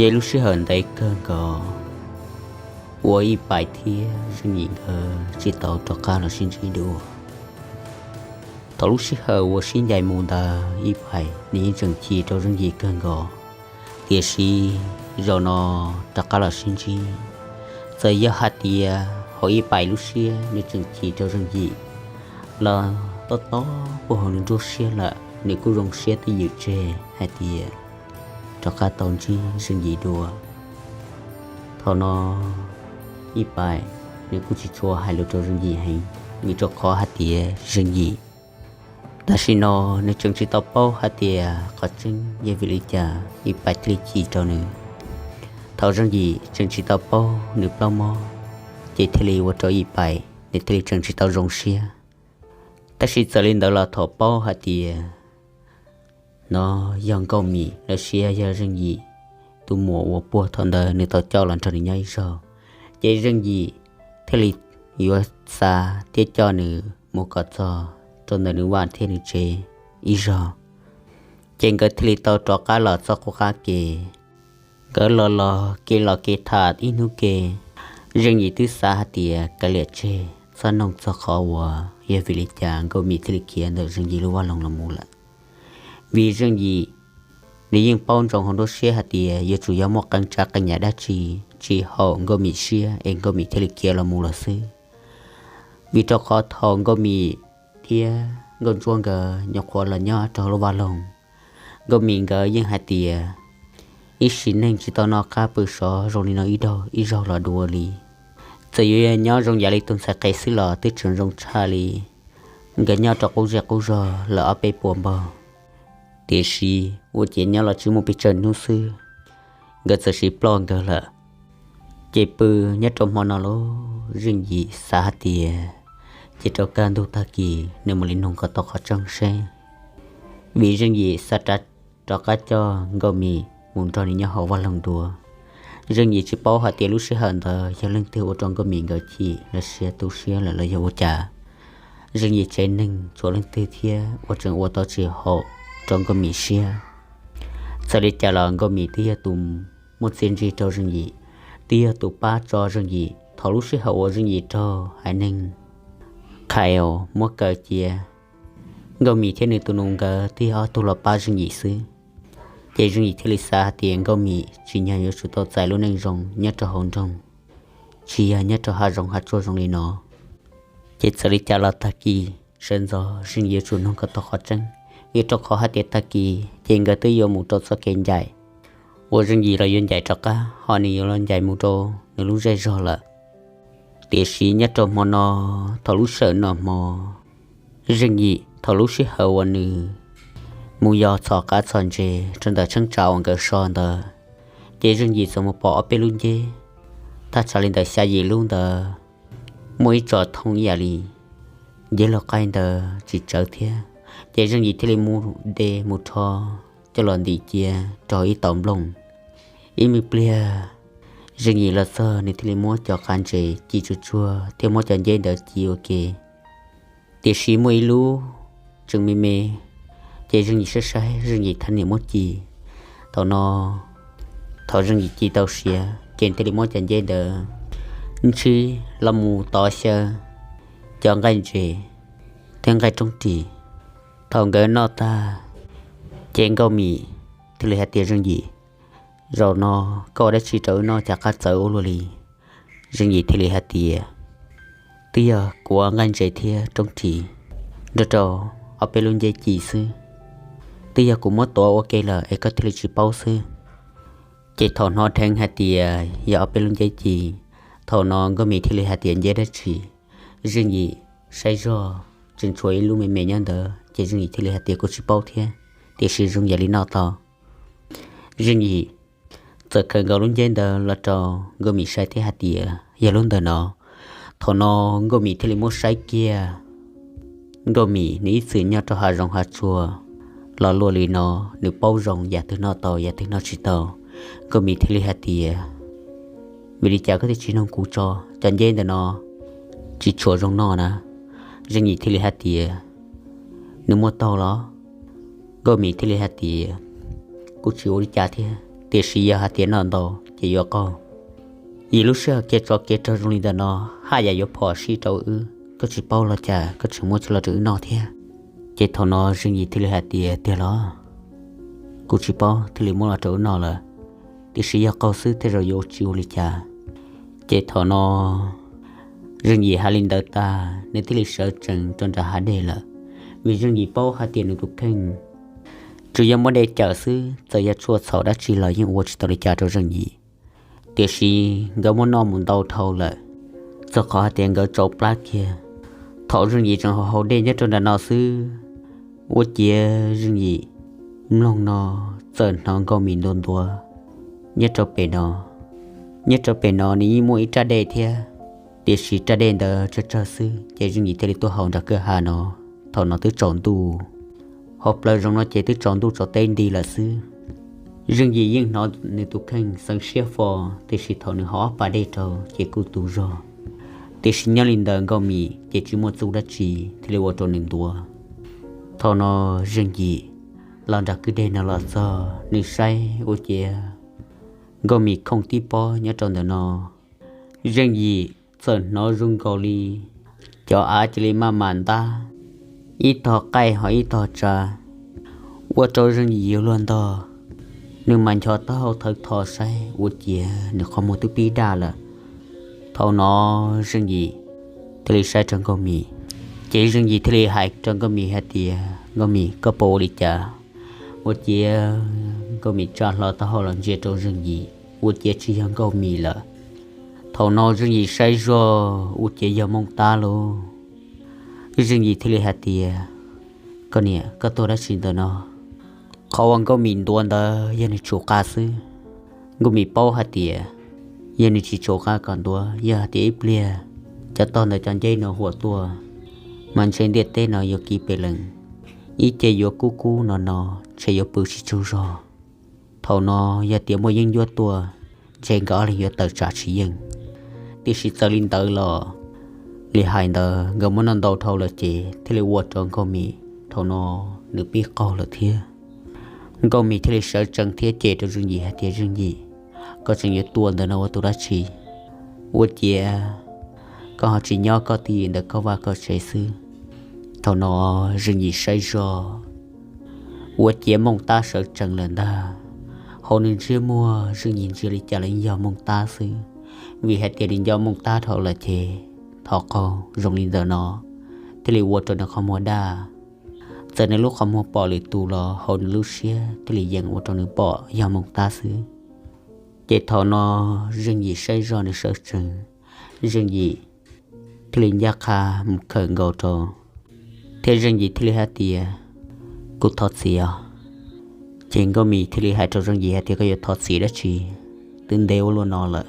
Ces lub sij hawm ntev kawg nkaus uas Ib Pais thiab Zeej Yim nkawd tsis tau rov qab los sib ntsib dua. Thaum lub sij hawm uas sib ncaim mus ntawd Ib Pais nws yeej tseem chim rau Zeej Yim kawg nkaus, tiam sis zaum no rov qab los sib ntsib, txawm yog hais tias hauv Ib Pais lub siab nws tseem chim rau Zeej Yim los tob tob puag hauv nws nruab siab lawm, nws kuj zoo siab twj ywm tseg hais tias rov qab tau ntsib Zeej Yim dua. Thaum no Ib Pais nws kuj tsis tshua hais lus rau Zeej Yim heev, vim rau qhov hais tias Zeej Yim tam sim no nws tseem tsis tau paub hais tias qhov tseeb yog vim li cas Ib Pais thiaj li chim rau nws. Thaum Zeej Yim tseem tsis tau paub nws plaub mob, ces thiaj li ua rau Ib Pais nws thiaj li tseem tsis tau zoo siab. Tab sis txawm li ntawd los thaum paub hais tias no yog Nkauj Mim los sis yog Zeej Yim tus muam uas puag thaum ntawd nws tau coj los nrog nws nyob ib zaug, ces Zeej Yim thiaj li yuav xav thiab coj nws mus kom txog rau ntawm nws vaj thiab nws tsev ib zaug. Ces nkawd thiaj li tau rov qab los txoj qub qab ke. Nkawd los los kev los kev tham ib hnub ke, Zeej Yim twb xav hais tias kav liam tseg txhob noog txog qhov uas yog vim li cas Nkauj Mim thiaj li khiav ntawm Zeej Yim lub vaj loog los mus lawm. Vim Zeej Yim nws yeej paub ntsoov hauv nruab siab hais tias yuav tsum yog muaj qee tsav qee yam dab tsi tsis haum Nkauj Mim siab es Nkauj Mim thiaj li khiav los mus lawm xwb. Vim rau qhov thaum Nkauj Mim thiab Nkauj Ntsuab nkawd nyuam qhuav los nyob rau hauv lub vaj loog, Nkauj Mim nkawd yeej hais tias ib sim neej tsis tau noj qab pw sov zoo li no ib zaug los dua li. Txawm yuav nyob zoo yam li tus ntxhais qhev xwb los twb tseem zoo tshaj li nkawd nyob rau qub zej qub zog lawm ob peb puas npaug. Tiam sis ua ciav nyob los tsis muaj pes tsawg hnub xwb, nkawd txawm sib ploj nkawd lawm. Ces pw nyob rau hmo no los Zeej Yim xav hais tias ces rau kaj ntug tag kis nws mam li nug kom tau qhov tseeb seb, vim Zeej Yim xav rov qab coj Nkauj Mim mus nrog nws nyob hauv vaj loog dua. Zeej Yim tsis paub hais tias lub sij hawm ntawd yog leej twg ua rau Nkauj Mim nkawd chim los sis tu siab lawm los yog ua cas. Zeej Yim tsev neeg tshuav leej twg thiab uas tseem ua tau tsis haum rau Nkauj Mim siab. Txawm li cas los Nkauj Mim twb yog tus muaj txiaj ntsig rau Zeej Yim, twb yog tus pab tso Zeej Yim thaum lub sij hawm uas Zeej Yim raug haiv neeg Khaus muab kaw cia. Nkauj Mim thiab nws tus nus nkawd twb yog ob tug los pab Zeej Yim xwb. Ces Zeej Yim thiaj li xav hais tias Nkauj Mim tsim nyog yuav tsum tau txais lub neej zoo nyob rau hauv nroog, tsis yog nyob rau hav zoov hav tsuag zoo li no. Ces txawm li cas los tag kis sawv ntxov Zeej Yim yuav tsum nug kom tau qhov tseeb, vim rau qhov hais tias tag kis ces nkawd twb yuav mus rau txoj kev ncaim uas Zeej Yim los yuav ncaim rov qab, ho nws yuav los ncaim mus rau nws lub zej zog lawm. Tiam sis nyob rau hmo no, thaum lub sij hawm noj hmo, Zeej Yim thaum lub sij hawm uas nws mus yos txhos qav txhos ntses rau ntawm cheeb tsam uas nkawd so ntawd, ces Zeej Yim txawm mus pom ob peb lub nceb, thaj tsam li ntawm xya yim lub ntawd, muaj ib tsob thoob ib yam li nceb laug qaib ntawd tsis tsawv thiab. Ces Zeej Yim thiaj li mus de mus rho coj los ntim cia rau ib tauv nplooj. Ib me pliag, Zeej Yim los txog nws thiaj li muab cov qav ntses ci tsuag tsuag thiab muab cov nceb ntawd ci ua ke. Tiam sis muaj ib lub tseem me me, ces Zeej Yim saib saib Zeej Yim thiaj niam muab ci. Thaum no, thaum Zeej Yim ci tau siav ces thiaj li muab cov nceb ntawd ntshib los mus tov xyaw cov nqaij ntses thiab nqaij roob ris. Thaum nkawd noj tag, ces Nkauj Mim thiaj li hais tias Zeej Yim, zaum no koj ua dab tsi rau wb noj cas qab txawv ua luaj li? Zeej Yim thiaj li hais tias, twb yog kuv ua nqaij ntses thiab roob ris nrog rau ob peb lub nceb ci xwb. Twb yog kuv muab tuav ua ke lawm es koj thiaj li tsis paub xwb. Ces thaum hnov dheev hais tias yog ob peb lub nceb ci, thaum no Nkauj Mim thiaj li hais tias nceb dab tsi. Zeej Yim saib zog tseem tshuav ib lub me me nyob ntawd, ces Zeej Yim thiaj li hais tias kuv tsis paub thiab, tiam sis zoo yam li noj tau. Zeej Yim txawm khaws nkaus lub nceb ntawd los rau Nkauj Mim saib thiab hais tias yog lub ntawm no. Thaum no Nkauj Mim thiaj li muab saib kiag. Nkauj Mim nws ib txwm nyob rau hav zoov hav tsuag los luaj li no, nws paub zoo yam twg noj tau yam twg noj tsis tau. Nkauj Mim thiaj li hais tias, vim li cas koj thiaj tsis nug kuv tso, cov nceb ntawm no tsis tshua zoo noj na? Zeej Yim thiaj li hais tias, nws muaj taug los? Nkauj Mim thiaj li hais tias, kuv tsis ua li cas thiab, tiam sis yog hais tias noj ntau ces yuav qaug. Yim lub sij hawm kev tsov kev rog zoo li ntawm no, haj yam yuav phom sij rau wb, koj tsis paub los cas koj tseem muab coj los rau wb noj thiab. Ces thaum no Zeej Yim thiaj li hais tias, tiag los? Kuv tsis paub thiaj li muab los rau wb noj lawm, tiam sis yog qaug xwb tej zaum yuav tsis ua li cas. Ces thaum no Zeej Yim hais li ntawd tag, nws thiaj li sawv tsees rau nram hav dej lawm, vim Zeej Yim paub hais tias nws tus kheej tsuas yog muab dej cawm xwb, txawm yog tshuaj txhaum dab tsi los yeej ua tsis tau li cas rau Zeej Yim. Tiam sis nkawd muab noj mus ntau dhau lawm, txog qhov hais tias nkawd tsau plab kiag. Thaum Zeej Yim tseem haus haus dej nyob rau nram no xwb, ua ciav Zeej Yim mloog no txawm hnov Nkauj Mim ntuav ntuav nyob rau pem no. Nyob rau pem no nws yeej muaj ib rab dej thiab, tiam sis rab dej ntawd tsawg tsawg xwb, ces Zeej Yim thiaj li tuaj haus nram kwj ha no. Thaum no twb tsaus ntuj, hauv plawv zoov no ces twb tsaus ntuj tsaus teb nti lawm xwb. Zeej Yim yeej hnov nws tus kheej xeev siab fo, tiam sis thaum nws haus ob pas dej rau ces kuj tu zog. Tiam sis nyob li ntawd Nkauj Mim ces tsis muaj txuj dab tsi thiaj li ua rau nws ntuav. Thaum no Zeej Yim los nram kwj deg no los txog, nws saib ua ciav Nkauj Mim khooj tib pob nyob rau ntawm no. Zeej Yim txawm hnov zoo nkaus li cov av cia li maj mam ntab, ib tog qaij ho ib tog tsa, ua rau Zeej Yim yuav luag ntog. Nws mas ncho taub hau thawv tho saib ua ciav nws qhov muag twb pib daj lawm. Thaum no Zeej Yim thiaj li saib rau Nkauj Mim, ces Zeej Yim thiaj li hais rau Nkauj Mim hais tias, Nkauj Mim, koj puas ua li cas? Ua ciav Nkauj Mim tsa hlo taub hau los ntsia rau Zeej Yim, ua ciav tsis yog Nkauj Mim lawm. Thaum no Zeej Yim saib zog ua ciav yog Mooj Tab lauj. Zeej Yim thiaj li hais tias, koj niam, koj tuaj dab tsi ntawm no? Qhov uas Nkauj Mim ntuav ntawd yog nws tsum qa xwb. Nkauj Mim paub hais tias yog nws tsis tsum qa kom ntuav, yog hais tias ib pliag cov tog ntawd cov nceb no huam tuaj, mas ntshe ntiaj teb no yuav kiv pes lees, ib ce yuav kub kub no no, ntshe yuav pw tsis tsaug zog. Thaum no yog tias muaj yeeb ncuab tuaj, ntshe nkawd ob leeg yuav tawm tsam tsis yeej. Tiam sis txawm li ntawd los, li hais ntawd nkawd muab noj ntau dhau lawm ces thiaj li ua rau Nkauj Mim thaum no nws pib qaug lawm thiab. Nkauj Mim thiaj li sawv tsees thiab cem rau Zeej Yim hais tias, Zeej Yim, koj tseem yuav tuaj ntawm no ua tus dab tsi? Ua ciav koj ho tsis nyob koj ti ntawm koj vaj koj tsev xwb. Thaum no Zeej Yim saib zog, ua ciav Mooj Tab sawv tsees lawm ntag. Hauv nws ntsiab muag Zeej Yim ntsia li cas los yeej yog Mooj Tab xwb, vim hais tias nws nco Mooj Tab dhau lawm ces thov qau zoo li ntawm no thiaj li ua rau nws qhov muag daj. Txawm nws lub qhov muag pom lwm tus los hauv nws lub siab thiaj li yeej ua rau nws pom yog Mooj Tab xwb. Ces thaum no Zeej Yim saib zog nws sawv tsees, Zeej Yim thiaj li ncaj qha mus khawm nkaus rau, thiab Zeej Yim thiaj li hais tias, kuv thov txim os. Ces Nkauj Mim thiaj li hais rau Zeej Yim hais tias, koj yuav thov txim dab tsi? Twb ntev ua luaj no lawm,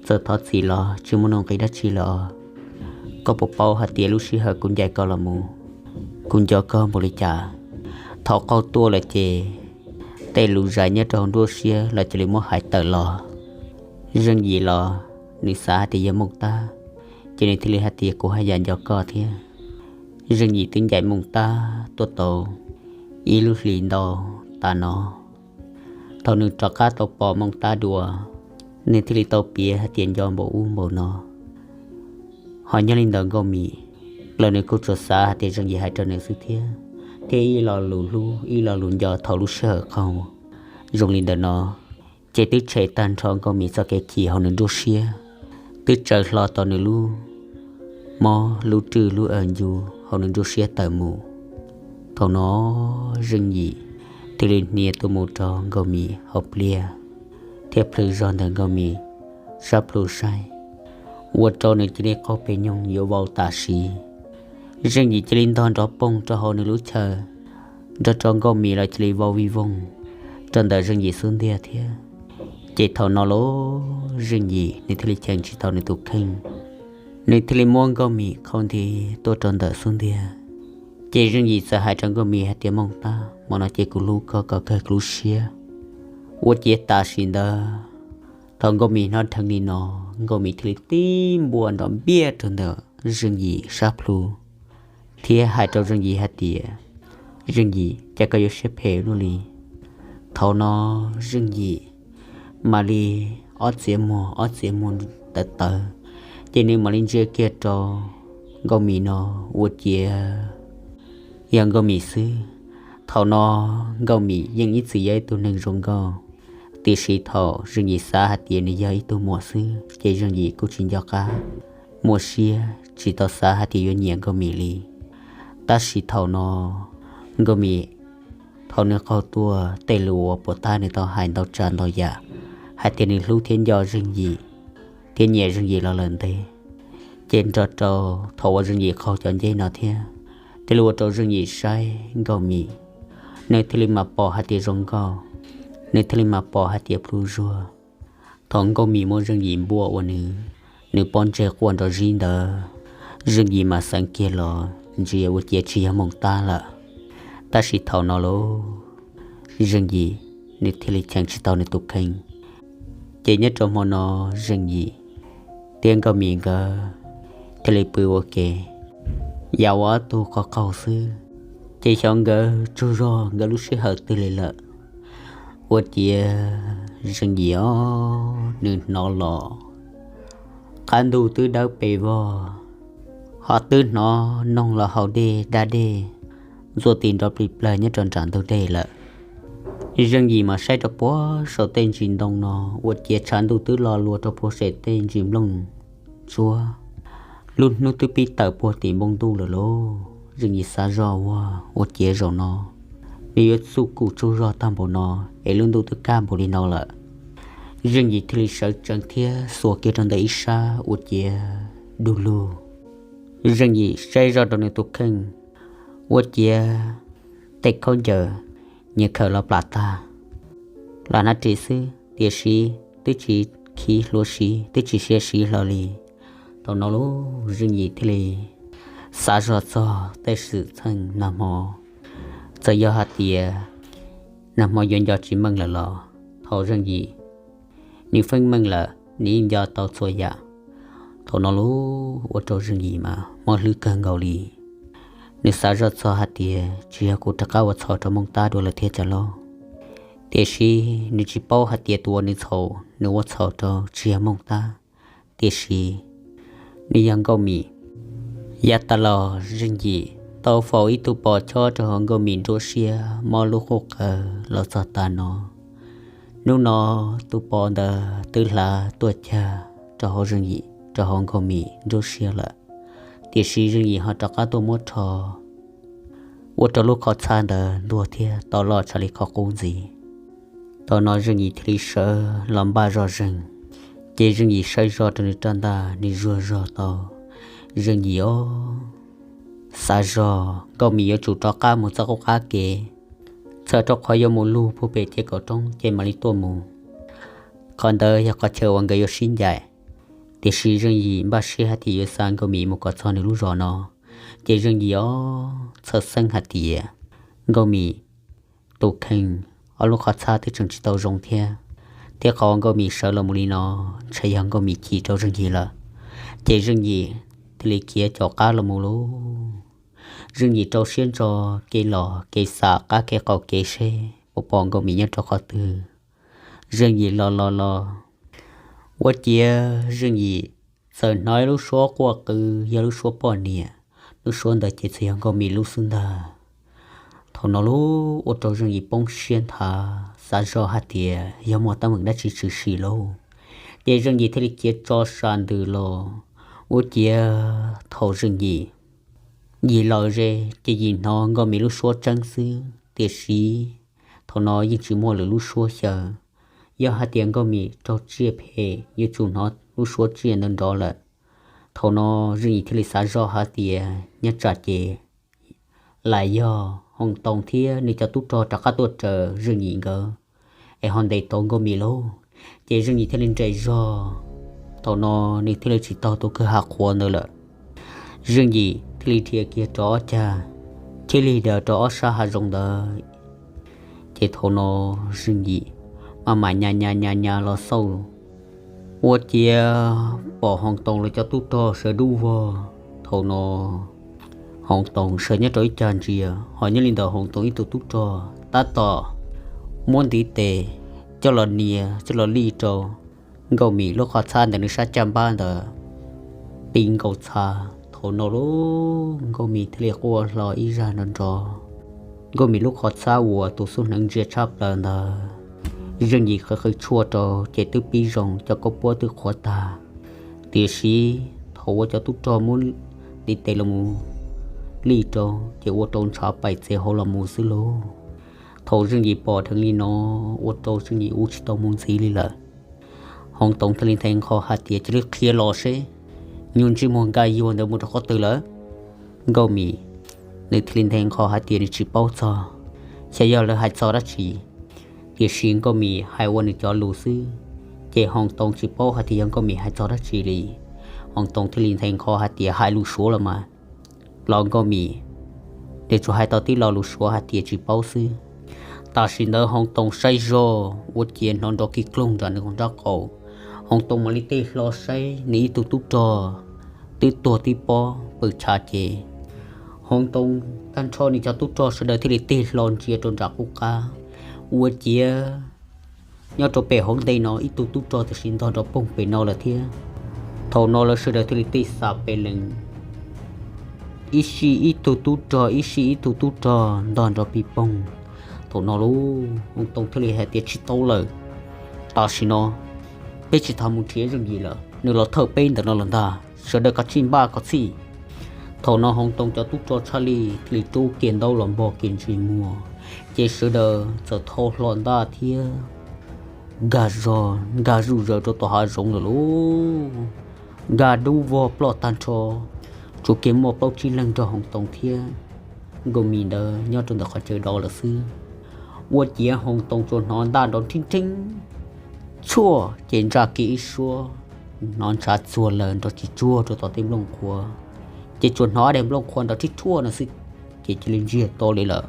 txawm thov txim los tsis muaj nuj nqis dab tsi lawm os. Koj puas paub hais tias lub sij hawm kuv ncaim koj los mus, kuv nco koj npaum li cas? Thaum qaug tuaj lawm ces tej lus zais nyob rau hauv nruab siab los cia li muab hais tawm los. Zeej Yim los nws xav hais tias yog Mooj Tab, ces nws thiaj li hais tias, kuv haj yam nco koj thiab. Zeej Yim twb ncaim Mooj Tab tuaj tau ib lub hlis ntau tas no. Thaum nws rov qab tau pom Mooj Tab dua, nws thiaj li tau piav hais tias nco npaum ub npaum no. Ho nyob li ntawm Nkauj Mim los nws kuj tsuas xav hais tias Zeej Yim hais rau nws xwb thiab, thiab ib lo lus hlub ib lo lus nco thaum lub sij hawm qaug zoo li ntawm no, ces twb tshem tag nrho Nkauj Mim txoj kev chim hauv nws nruab siab, twb tsaws hlo tau nws lub mob lub rwj lub aw ncu hauv nws nruab siab tawm mus. Thaum no Zeej Yim thiaj li hnia tuaj mus rau Nkauj Mim hauv pliaj, thiab plhws zog ntawm Nkauj Mim sab plhu saib, ua rau nws cia li qaug pes nyoog yuav vau tam sim. Zeej Yim cia li ntog nrov poog rau hauv nws lub chaw, nrog rau Nkauj Mim los cia li vau vij voog rau ntawm Zeej Yim xub ntiag thiab. Ces thaum no los Zeej Yim nws thiaj li cheem tsis tau nws tus kheej, nws thiaj li muab Nkauj Mim qhau nthi tuaj rau ntawm xub ntiag. Ces Zeej Yim txawm hais rau Nkauj Mim hais tias, Mooj Tab, hmo no ces kuv hlub koj kom kawg kuv lub siab. Ua ciav tam sim ntawd, thaum Nkauj Mim hnov dheev li no, Nkauj Mim thiaj li tib npua nrov npiaj rau ntawm Zeej Yim sab plhu, thiab hais rau Zeej Yim hais tias, Zeej Yim, cas koj yuav siab phem luaj li? Thaum no Zeej Yim mam li ob txiav muag ob txiav muag tawv tawv, ces nws mam li ntsia kiag rau Nkauj Mim no ua ciav yog Nkauj Mim xwb. Thaum no Nkauj Mim yeej ib txwm yog ib tug neeg zoo nkauj, tiam sis thaum Zeej Yim xav hais tias nws yog ib tug muam xwb ces Zeej Yim kuj tsis nco qab muaj siab tsis tau xav hais tias yuav nyiam Nkauj Mim li. Tab sis thaum no Nkauj Mim, thaum nws qaug tuaj tej lus uas puas tag nws tau hais ntau tsav ntau yam hais tias nws hlub thiab nco Zeej Yim thiab nyiam Zeej Yim los lawm ntev, ces nrog rau thaum uas Zeej Yim qaug cov nceb no thiab, thiaj li ua rau Zeej Yim saib Nkauj Mim, nws thiaj li mam pom hais tias zoo nkauj, nws thiaj li mam pom hais tias plhu zuag. Thaum Nkauj Mim muab Zeej Yim npuaj ua nws, nws pob ntseg quaj nrov zib ntawd, Zeej Yim mas xeev kiag los ntsia ua ciav tsis yog moos tab lawm. Tab sis thaum no lauj, Zeej Yim nws thiaj li cheem tsis tau nws tus kheej. Ces nyob rau hmo no Zeej Yim thiab Nkauj Mim nkawd thiaj li pw ua ke, yam ua ob tug qaug qaug xwb, ces xyov nkawd tsaug zog nkawd lub sij hawm twg li lawm. Ua ciav Zeej Yim os, nws hnov los qab ntug twb dawb pes vog, ho twb hnov noog los haus dej dab dej ntxuaj tis nrov plig plawg nyob rau nram ntug dej lawm. Zeej Yim mas saib rau puag saum tej ntsis ntoo no, ua ciav tshav ntuj twb lo lua rau puag saum tej ntsis nplooj ntsuab, lub hnub twb pib tawm puag tim npoo ntuj lawm lauj. Zeej Yim xav zoj ua, ua ciav zaum no nws yuav txuj kum tsaug zog tag npaum no es lub ntuj twb kaj npaum li no lawm. Zeej Yim thiaj li sawv tsees thiab xuas kiag rau ntawm ib sab ua ciav du lug. Zeej Yim saib zoj rau nws tus kheej, ua ciav tej khaub ncaws nyias khaws los plam tag los hnav ris xwb, tiam sis twb tsis khiv hlua siv, twb tsis siav siv hlo li. Thaum no lauj, Zeej Yim thiaj li xav zoj txog tej xwm txheej nag hmo, txawm yog hais tias nag hmo yuav nco tsis meej lawm los thaum Zeej Yim nws feeb meej lawm nws yeej nco tau txhua yam. Thaum no lauj, ua rau Zeej Yim mas mob hlwb kawg nkaus li. Nws xav zoj txog hais tias tsis yog kuv rov qab ua txhaum rau Mooj Tab dua lawm thiab cas lauj. Tiam sis nws tsis paub hais tias tus uas nws txhaum, nws ua txhaum rau tsis yog Mooj Tab, tiam sis nws yog Nkauj Mim. Yav tas los Zeej Yim tau faus ib tug pos chob rau hauv Nkauj Mim nruab siab mob lub qub qawv los txog tav no. Hnub no tus pos ntawd twb hlav tuaj cag rau hauv Zeej Yim, rau hauv Nkauj Mim nruab siab lawm. Tiam sis Zeej Yim ho rov qab tuaj muab rho ua rau lub qhov txhab ntawd ntuag thiab to loj tshaj li qhov qub ntxiv. Thaum no Zeej Yim thiaj li sawv los npaj zoj zeeg, ces Zeej Yim saib zoj rau nws rab ntaj, nws zuag zog tau. Zeej Yim os, xav zog Nkauj Mim yuav tsum rov qab mus txoj qub qab kev, txhawm rau qhov yuav mus lug puag pem ces kaum roob ces mam li tuaj mus. Qhov ntawd yog qhov chaw uas nkawd yuav sib ncaim. Tiam sis Zeej Yim npaj siab hais tias yuav xa Nkauj Mim mus kom txog nws lub zos no. Ces Zeej Yim os, txhawj xeeb hais tias Nkauj Mim tus kheej, ob lub qhov txhab twb tseem tsis tau zoo thiab, thiab qhov Nkauj Mim sawv los mus li no ntshe yog Nkauj Mim chim rau Zeej Yim lawm. Ces Zeej Yim thiaj li khiav caum qab los mus lauj. Zeej Yim rau siab ntso kev los kev xam qab kev qaum kev seb puas pom Nkauj Mim nyob rau qhov twg. Zeej Yim los los los, ua ciav Zeej Yim txawm hnov ib lub suab quaj qw, yog lub suab poj niam. Lub suab ntawd ces txawm yog Nkauj Mim lub xwb ntag. Thaum no lauj, ua rau Zeej Yim poob siab nthav, xav zoj hais tias yog muaj teeb meem dab tsi tshwm sim lauj. Ces Zeej Yim thiaj li khiav tso sam ntws los. Ua ciav thaum Zeej Yim, Yim lawm ze, ces Yim hnov Nkauj Mim lub suab tseeb xwb, tiam sis thaum no yeej tsis muaj lwm lub suab xyaw. Yog hais tias Nkauj Mim raug tsiaj phem yuav tsum hnov lub suab tsiaj ntawd nrov lawm. Thaum no Zeej Yim thiaj li xav zoj hais tias nyob tsam ces lam yog Hoos Toos thiab nws cov tub rog rov qab tuaj raws Zeej Yim nkawd es ho ntes tau Nkauj Mim lauj. Ces Zeej Yim thiaj li nres zog. Thaum no nws thiaj li tsis taug tus kwj ha qhuav ntawd lawm. Zeej Yim thiaj li dhia kiag rau ob cag, thiaj li daws rau ob sab hav zoov ntawd. Ces thaum no Zeej Yim maj mam nyas nyas nyas nyas los xauj, ua ciav pom Hoos Toos lawv cov tub rog sawv dub vog. Thaum no Hoos Toos sawv nyob rau ib cag ntsia, ho nyob li ntawd Hoos Toos ib tug tub rog tab tom muab ntiv tes coj los nias coj los lij rau Nkauj Mim lub qhov txhab ntawm nws sab caj npab ntawd, pib nkaus txha. Thaum no lub Nkauj Mim thiaj li quaj hlo ib zaj nrov nrov. Nkauj Mim lub qhov txhab uas tus xub hneev ntsia tshaj plaws ntawd, Zeej Yim qw qw tshuaj rau ces twb pib zoo, cov khaub puab twb qhuav tag, tiam sis thaum uas cov tub rog muab ntiv tes los mus lij rau ces ua rau ntshav paim txev hauv los mus xwb lauj. Thaum Zeej Yim pom dheev li no, ua rau Zeej Yim ua tsis tau mus ntxiv li lawm. Hoob Toog thiaj li nthe nqho hais tias, cia li qhia los seb nyuag ntsej muag nkaj yuag ntawd mus rau qhov twg lawm. Nkauj Mim nws thiaj li nthe nqho hais tias nws tsis paub txog, xyov yog lawv hais txog dab tsi. Tiam sis Nkauj Mim hais ua nws cov lus xwb, ces Hoob Toog tsis paub hais tias yog Nkauj Mim hais txog dab tsi li. Hoob Toog thiaj li nthe nqho hais tias hais lus Suav los mas, los Nkauj Mim, nws tsuas hais tau tib lo lus Suav hais tias tsis paub xwb. Tam sim ntawd Hoob Toog saib zog ua ciav hnov nrov kis kloog nram nws nraub qaum. Hoob Toog mam li tig hlo saib nws ib tug tub rog twb tuag tib pob pw chav ces. Hoob Toog tag nrho nws cov tub rog sawv daws thiaj li tig hlo ntsia rau nram qub qab, ua ciav nyob rau pem hauv ntej no ib tug tub rog tam sim ntog nrov poog pem no lawm thiab. Thaum no lawv sawv daws thiaj li tig xam pes lees, ib sij ib tug tub rog, ib sij ib tug tub rog ntog nrov pis poog. Thaum no lub Hoob Toog thiaj li hais tias, tsis tau lawm, tam sim no peb tsis tas mus nrhiav Zeej Yim lawm, nws los thawj peb ntawm no lawm ntag, sawv daws kav tsij npaj kom txhij. Thaum no Hoob Toog cov tub rog tshaj li thiaj li rub kiag ntaub los npog kiag ntsej muag, ces sawv daws txawm tho hlo ntaj thiab nkag zog nkag zuj zaws rau tom hav zoov lawm lauj. Nkag dub vog ploj tag nrho, tsuas kiag muaj plaub tsib leeg nrog Hoob Toog thiab Nkauj Mim ntawd nyob rau ntawm qhov chaw dov lawm xwb. Ua ciav Hoob Toog tsuas hnov ntaj nrov nrhib nrheeb tshuaj ces ntsaj kiag ib suab, hnov ntshav txuag lawm nrov tsis tsuag rau tom tej nplooj qhuav, ces tsuas hnov ob daim nplooj qhuav nrov rhib rhuaj no xwb, ces cia li ntsiag to li lawm.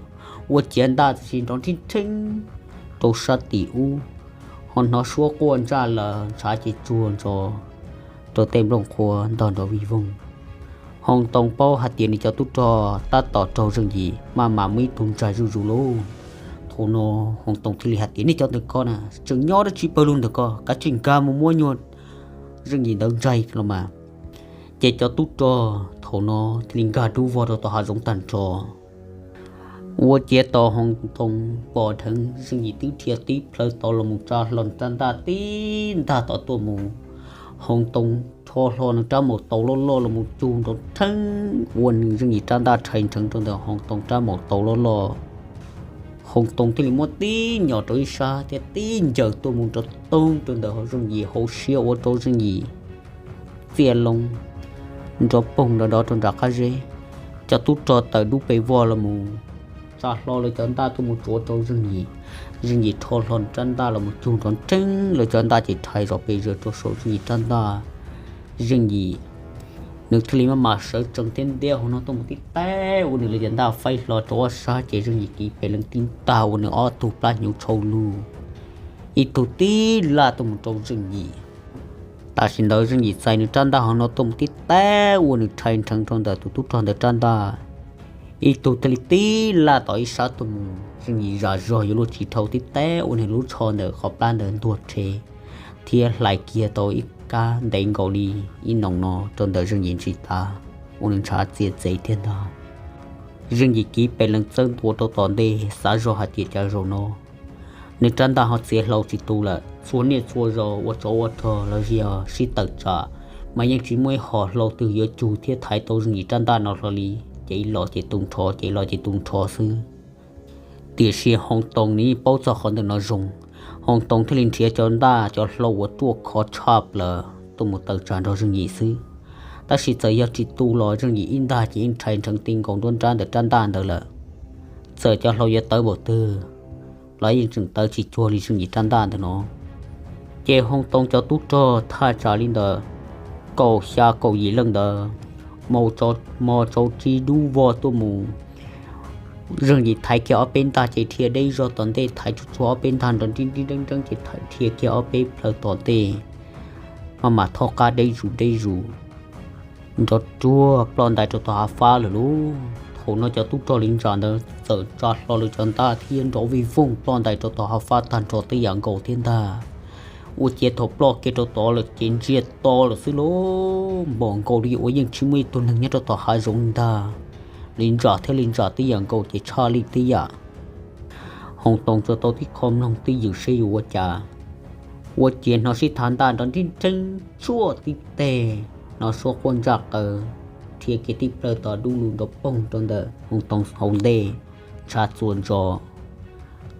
Ua ciav ntaj txawm sis nrov nrhib nrheeb rau sab tim ub, ho hnov suab quaj ntsaj lawm ntshav ces tsuag ntsos rau tej nplooj qhuav ntog nrov vij voog. Hoob Toog paub hais tias nws cov tub rog tab tom raug Zeej Yim maj mam muab ib tug ntsaig zuj zus lauj. Thaum no Hoob Toog thiaj li hais tias, nej cov ntawm ko na, tseem nyob dab tsi pawg lug ntawm ko, kav tsij nkag mus muab nyuag Zeej Yim ntawd ntsaig los mas. Ces cov tub rog thaum no thiaj li nkag dub vog rau tom hav zoov tag nrho. Ua ciav tos Hoob Toog pom dheev Zeej Yim twb dhia tib plhaw tod los mus tsa hlo nws rab ntaj tib ntag tod tuaj mus. Hoob Toog rho hlo nws rab maum taus loj loj los mus cug nrov nrheeb ua nws Zeej Yim rab ntaj rhais nrheev rau ntawm Hoob Toog rab maum taus loj loj. Hoob Toog thiaj li muab tib nyom rau ib sab thiab tib ncaws tuaj mus nrov toog rau ntawm Zeej Yim hauv siab ua rau Zeej Yim txiaj loo nrov poog nrov nrov rau nram qab zeb. Cov tub rog tawm dub pes vog los mus tsa hlo lawv cov ntaj tuaj mus tsuav rau Zeej Yim. Zeej Yim rho hlo nws rab ntaj los mus cug nrov nrheeb lawv cov ntaj ces rhais zom pes zaws rau saum Zeej Yim rab ntaj. Zeej Yim nws thiaj li maj mam sawv tsees thiab ntiab hauv no tuaj mus tib taig ua nws lub cov ntaj faib hlo rau ob sab ces Zeej Yim kiv pes lees tib ntag ua nws ob tug plab hnyuv tshau lug, ib tug tib laj tuaj mus rau Zeej Yim. Tam sim ntawd Zeej Yim txais nws rab ntaj hauv no tuaj mus tib taig ua nws rhais nrheev rau ntawm tus tub rog ntawd rab ntaj. Ib tug thiaj li tib laj tom ib sab tuaj mus, Zeej Yim zam zog yuav luag tsis dhau tib taig ua nws lub tsho ntawm qhov plab ntawd ntuag rhe thiab hlais kiag tau ib kab ntev nkaus li ib noo no rau ntawm Zeej Yim ntsis tav, ua nws ntshav txias txev tiag ntag. Zeej Yim kiv pes lees txawb ntua rau tom ntej xav zog hais tias cas zaum no nws rab ntaj ho txiav hlau tsis tu lawm. Txhua niaj txhua zaus ua tsov ua rog los yog sib tawm tsam mas yeej tsis muaj ib hom hlau twg yuav cug thiab thaiv tau Zeej Yim rab ntaj no hlo li. Ces ib los ces tu nrho, ces ib los ces tu nrho xwb. Tiam sis Hoob Toog nws yeej paub txog qhov ntawm no zoo, Hoob Toog thiaj li nrhiav cov ntaj cov hlau uas ruaj khov tshaj plaws tuaj mus tawm tsam nrog Zeej Yim xwb. Tab sis txawm yog tsis tu los Zeej Yim ib ntag ces yeej rhais nrheev ti nkaus nruab nrab ntawm rab ntaj ntawd lawm. Txawm cov hlau yuav tawv npaum twg los yeej tseem tawv tsis cuag li Zeej Yim rab ntaj ntawm no. Ces Hoob Toog cov tub rog thaj tsam li ntawm kaum xya kaum yim leej ntawd, mos tsaus tsis dub vog tuaj mus. Zeej Yim thaiv kiag ob peb ntag ces dhia deb zog tom ntej, thaiv tsuag tsuag ob peb ntag nrov nrib nrib nreeb nreeb ces dhia kiag ob peb plhaw tom ntej, maj mam thaub qab deb zus deb zus, nrov ruag ploj ntais rau tom hav fab lawm lauj. Thaum no cov tub rog li ntsa ntawd txawm tsa hlo lawv cov ntaj thiab nrov vij voog ploj ntais rau tom hav fab tag nrho tej yam nkaus thiab ntag. Ua ciav thaum ploj kiag rau tod lawm ces ntsiag to lawm xwb lauj, npaum nkaus li uas yeej tsis muaj ib tug neeg nyob rau tom hav zoov ntag. Li ntsa thiab li ntsa tej yam nkaus ces tshaj lij tej yam. Hoo Toos tsuas tau tib qho mloog twj ywm seb yuav ua cas. Ua ciav hnov sib thav ntaj nrov nrib nreeb tsuaj tib teg, hnov suab quaj ntsaj qaws, rhia kiag tib plawg tod dub lug nrov poog rau ntawm Hoo Toos hauv ntej, ntshav txuas ntsos,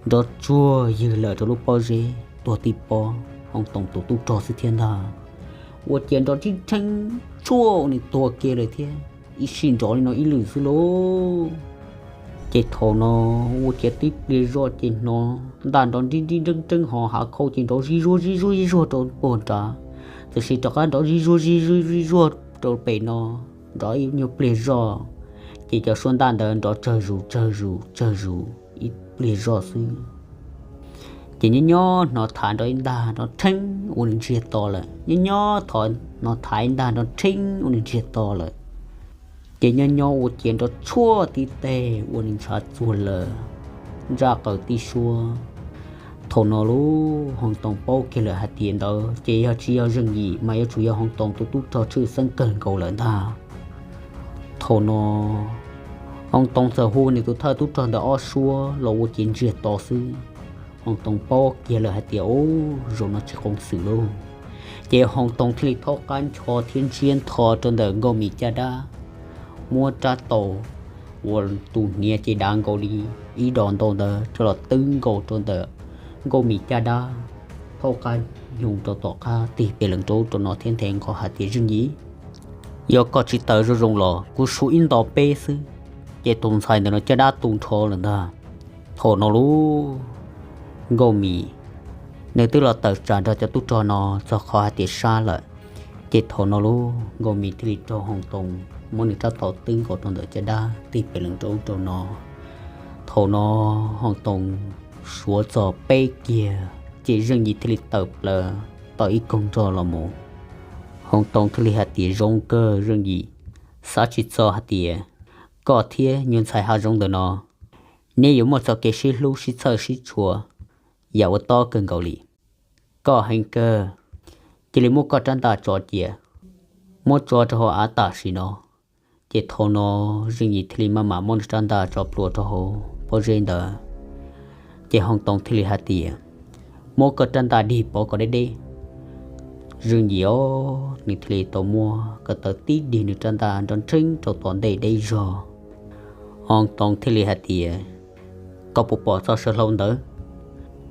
nrov tsuag ywg lawm rau lub pob zeb tuag tib pob, Hoo Toos tus tub rog xwb thiab ntag. Ua ciav nrov nrib nreeb tsuaj ua nws tuag kiag lawm thiab, ib sij nrov li no ib lwm xwb lauj. Ces thaum no ua ciav tib pliag zoj ces hnov ntaj nrov nrib nrib nreeb nreeb ho hav khau ces nrov zig zuag zig zuag zig zuag rau puag nrad, tiam sis rov qab nrov zig zuag zig zuag zig zuag rau pem no, nrov ib nyuag pliag zoj, ces cov suab ntaj ntawd nrov tsawg zus tsawg zus tsawg zus ib pliag zoj xwb. Ces nyob nyob hnov thav nrov ib ntaj nrov rheeb ua nws ntsiag to lawm, nyob nyob hnov thav ib ntaj nrov rheeb ua nws ntsiag to lawm. Ces nyob nyob ua ciav nrov tshuaj tib teg ua nws ntshav txuag lawm, ntsaj qaws tib suab. Thaum no lub Hoo Toos paub kiag lawm hais tias ntawd ces yog tsis yog Zeej Yim mas yuav tsum yog Hoo Toos tus tub rog tshwj xeeb kawg nkaus lawm ntag. Thaum no Hoo Toos txawm hu nws tus thawj tub rog ntawd ob suab los ua ciav ntsiag to xwb. Hoo Toos paub kiag lawm hais tias ub, zaum no tsis qoom xwm lauj. Ces Hoo Toos thiaj li thaub qab ncho thiab ntsiab ntho rau ntawm Nkauj Mim caj dab, muab rab taus uas tus hniav ces dav nkaus li ib dos ntau ntawd coj los twb nkaus rau ntawm Nkauj Mim caj dab, thaub qab nyoog rau tom qab tig pes lees rau ub rau no thiab nthe nqho hais tias Zeej Yim, yog koj tsis tawm zoo zoo los kuv suav ib nto peb xwb. Ces tus ntxhais ntawm no caj dab tu nrho lawm ntag. Thaum no lub Nkauj Mim nws twb los tawm tsam nrog cov tub rog no txog qhov hais tias sab lawm. Ces thaum no lub Nkauj Mim thiaj li raug Hoo Toos muab nws rab taus twb nkaus rau ntawm caj dab tig pes lees rau ub rau no. Thaum no Hoo Toos suav txog peb kiag ces Zeej Yim thiaj li tawm plaws tau ib koog nrog los mus. Hoo Toos thiaj li hais tias zoo kawg Zeej Yim, xav tsis txog hais tias koj thiab nyuag ntxhais hav zoov ntawm no neb yuav muaj txoj kev sib hlub sib txhawj sib tshua yam ua tob kawg nkaus li. Koj heev kawg, cia li muab koj rab ntaj tso cia, muab tso rau hauv av tam sim no. Ces thaum no Zeej Yim thiaj li maj mam muab nws rab ntaj tso plhuav rau hauv pob zeb ntawd. Ces Hoo Toos thiaj li hais tias, muab koj rab ntaj dig pov kom deb deb. Zeej Yim os, nws thiaj li tau muab ko taw tib dig nws rab ntaj nrov nrheeb rau tom ntej deb zog. Hoo Toos thiaj li hais tias, koj puas pom txoj saw hlau ntawd?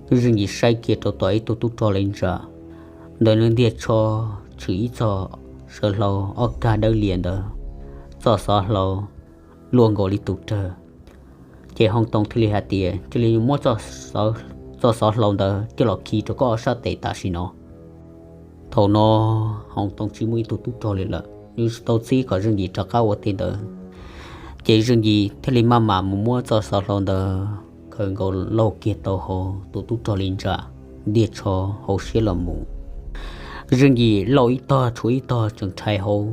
Zeej Yim saib kiag rau tom ib tug tub rog li ntsa ntawm nws ntiag tsho tshwm ib txoj saw hlau ob kag dawb lias ntawd, txoj xov hlau luaj nkaus li tus rawg. Ces Hoo Toos thiaj li hais tias, cia li muab txoj xov hlau ntawd coj los khi rau koj ob sab tes tam sim no. Thaum no Hoo Toos tsis muaj ib tug tub rog li lawm, nws tsis tau txib kom Zeej Yim rov qab ua tej ntawd. Ces Zeej Yim thiaj li maj mam mus muab txoj xov hlau ntawd khaws nkaus lauj kiag tau hauv tus tub rog li ntsa ntiag tsho hauv siab los mus. Zeej Yim lauj ib tog tshuav ib tog tseem rhais hauv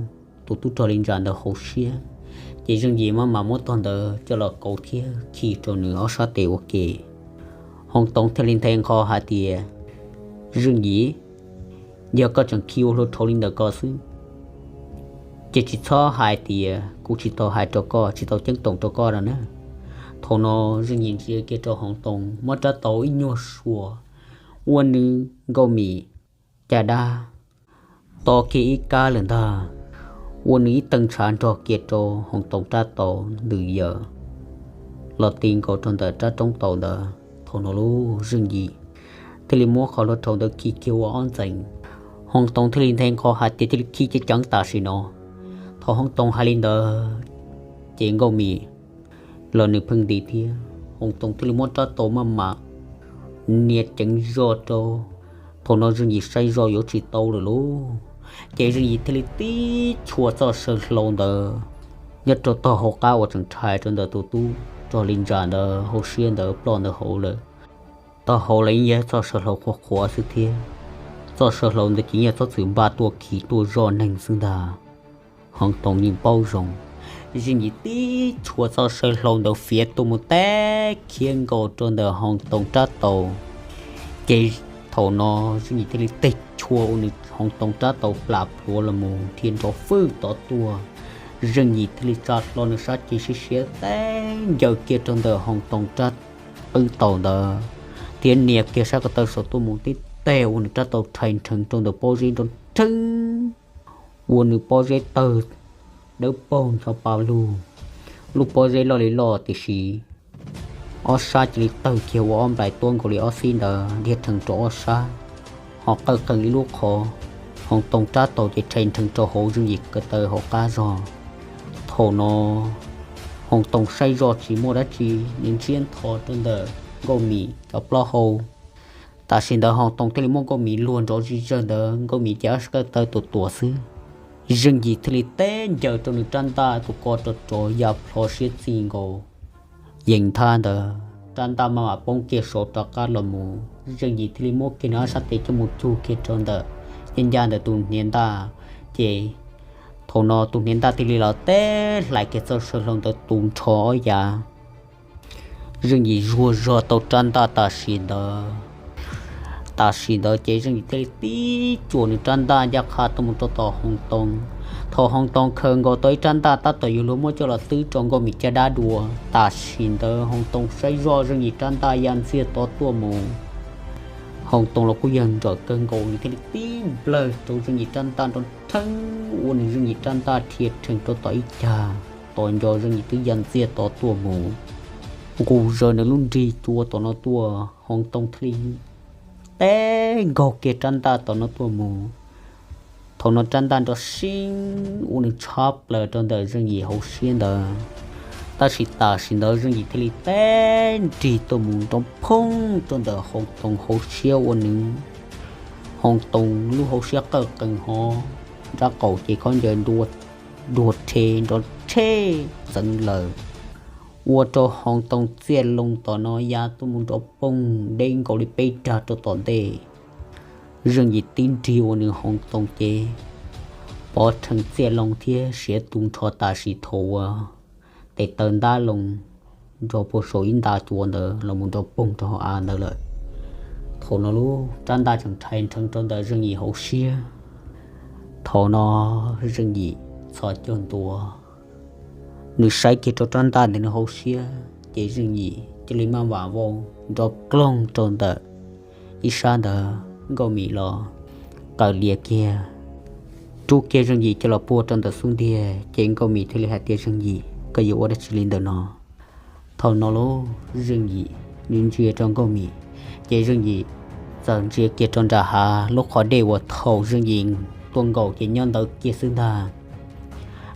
tus tub rog li ntsa ntawd hauv siab. Ces Zeej Yim maj mam muab tog ntawd coj los kauv thiab khi rau nws ob sab tes ua ke. Hoo Toos thiaj li nthe nqho hais tias, Zeej Yim, yog koj tseem khi ua hluas dhau li ntawm ko xwb, ces tsis txhob hais tias kuv tsis tau hais rau koj, tsis tau ceeb toom rau koj no na. Thaum no Zeej Yim ntsia kiag rau Hoo Toos, muab rab taus ib nyuag suas, ua nws Nkauj Mim caj dab to kiag ib kab lawm ntag, ua nws ib teeg ntshav nrog kiag rau Hoo Toos rab taus ntws yaws los ti nkaus rau ntawm rab roob taus ntawd. Thaum no lub Zeej Yim thiaj li muab qhov hluas dhau ntawd khi kiag ua ob ntxees. Hoo Toos thiaj li nthe nqho hais tias, cia li khi ceev ceev tam sim no. Thaum Hoo Toos hais li ntawd, ces Nkauj Mim los nws pheej nti thiab. Hoo Toos thiaj li muab rab taus maj mam nias ceev zog rau. Thaum no Zeej Yim saib zoj yuav tsis tau lawm lauj, ces Zeej Yim thiaj li tib chua txoj saw hlau ntawd nyob rau tog hauv qab uas tseem rhais rau ntawm tus tub rog li ntsa ntawd hauv siab ntawd ploj ntawd hauv lawm. Tog hauv los yeej yog txoj saw hlau qhuav qhuav xwb thiab. Txoj saw hlau ntawd ces yeej yog txhob txwm npaj tuaj khi tuaj zoj neeg xwb ntag. Hoo Toos yeej paub zoo, Zeej Yim tib tshua txoj saw hlau ntawd fiav tuaj mus teb khiav nkaus rau ntawm Hoo Too rab taus. Ces thaum no Zeej Yim thiaj li teg chua ua nws Hoo Too rab taus plam plhuav los mus dhia nrov fwj tod tuaj. Zeej Yim thiaj li tsa hlo nws sab cev siab siab teb ncaws kiag rau ntawm Hoo Too rab qwb taus ntawd, thiab nias kiag sab ko taw saum tuaj mus tib teg ua nws rab taus rhais nrheev rau ntawm pob zeb nrov nrheeb, ua nws pob zeb tawg dawb paug ncho pa lug. Lub pob zeb loj li loj tiam sis ob sab cia li tawg kiag ua ob nplais tuab nkaus li ob xib ntawd dhia rhees rau ob sab, ho qawj qees ib lub qhov. Hoo Too rab taus ces rhais nrheev rau hauv Zeej Yim ko taw hauv qab zog. Thaum no Hoo Too saib zoj tsis muaj dab tsi, nws ntsiab ntho rau ntawm Nkauj Mim cov plaub hau. Tam sim ntawd Hoo Too thiaj li muab Nkauj Mim luag nrov zig zawg ntawd, Nkauj Mim ces ob sab ko taw tuam tuam xwb. Zeej Yim thiaj li teb ncaws rau nws rab ntaj tus ko rau rov ya plho siab txij nkaus. Yees thaj ntawd rab ntaj maj mam poob kiag saud rov qab los mus, Zeej Yim thiaj li muab kiag nws ob sab tes coj mus cug kiag rau ntawm ncaj ncaj ntawm tus hniav ntaj. Ces thaum no tus hniav ntaj thiaj li los teb hlais kiag txoj saw hlau ntawd tu nrho ob yav. Zeej Yim zuag zog tau rab ntaj tam sim ntawd. Tam sim ntawd ces Zeej Yim thiaj li tib cuam nws rab ntaj ncaj qha tuaj mus rau tom Hoo Too. Thaum Hoo Too khaws nkaus tau ib rab ntaj tab tom yuav luag muab coj los twb rau Nkauj Mim caj dab dua, tam sim ntawd Hoo Too saib zoj Zeej Yim rab ntaj ya ntxiag tod tuaj mus. Hoo Too los kuj yog nrawm kawg nkaus, nws thiaj li tib nplawg rau Zeej Yim rab ntaj nrov nrheeb ua nws Zeej Yim rab ntaj dhia rhees rau tom ib cag, tos nco Zeej Yim twb ya ntxiag tod tuaj mus. Nqus zaws nws lub nrig cua tom no tuaj, Hoo Too thiaj li teb nkaug kiag rab ntaj tom no tuaj mus. Thaum no rab ntaj nrov siab ua nws tshab plaws rau ntawm Zeej Yim hauv siab ntawd. Tab sis tam sim ntawd Zeej Yim thiaj li teb nrig tuaj mus nrov phooj rau ntawm Hoo Too hauv siab ua nws Hoo Too lub hauv siab qawj qees hov, nrab qaum ces khob ncaws dua rhe nrov rhe ntxeev lawm, ua rau Hoo Too txiaj loo tom no ya tuaj mus nrov poog deb nkaus li peb rag rau tom ntej. Zeej Yim tib nrig ua nws Hoo Too ces pov rhees txiaj loo thiab siav tu nrho tam sim thaum uas tes taw ntab loo nrog puag saum ib nta cua ntawd los mus nrov poog rau hauv av ntawd lawm. Thaum no lub rab ntaj tseem rhais nrheev rau ntawm Zeej Yim hauv siab. Thaum no Zeej Yim txhos caug ntua, nws saib kiag rau rab ntaj ntawm nws hauv siab ces Zeej Yim cia li maj mam vau nrov kloog rau ntawm ib sab ntawd. Nkauj Mim los qaws lias kiag, rub kiag Zeej Yim coj los puag rau ntawm xub ntiag ces Nkauj Mim thiaj li hais tias, Zeej Yim, koj yuav ua dab tsi li ntawm no? Thaum no lub Zeej Yim ntsia ntsia rau Nkauj Mim, ces Zeej Yim txawm ntsia kiag rau nram hav lub qhov dej uas thaum Zeej Yim tuaj nkaum ces nyob ntawd kiag xwb ntag.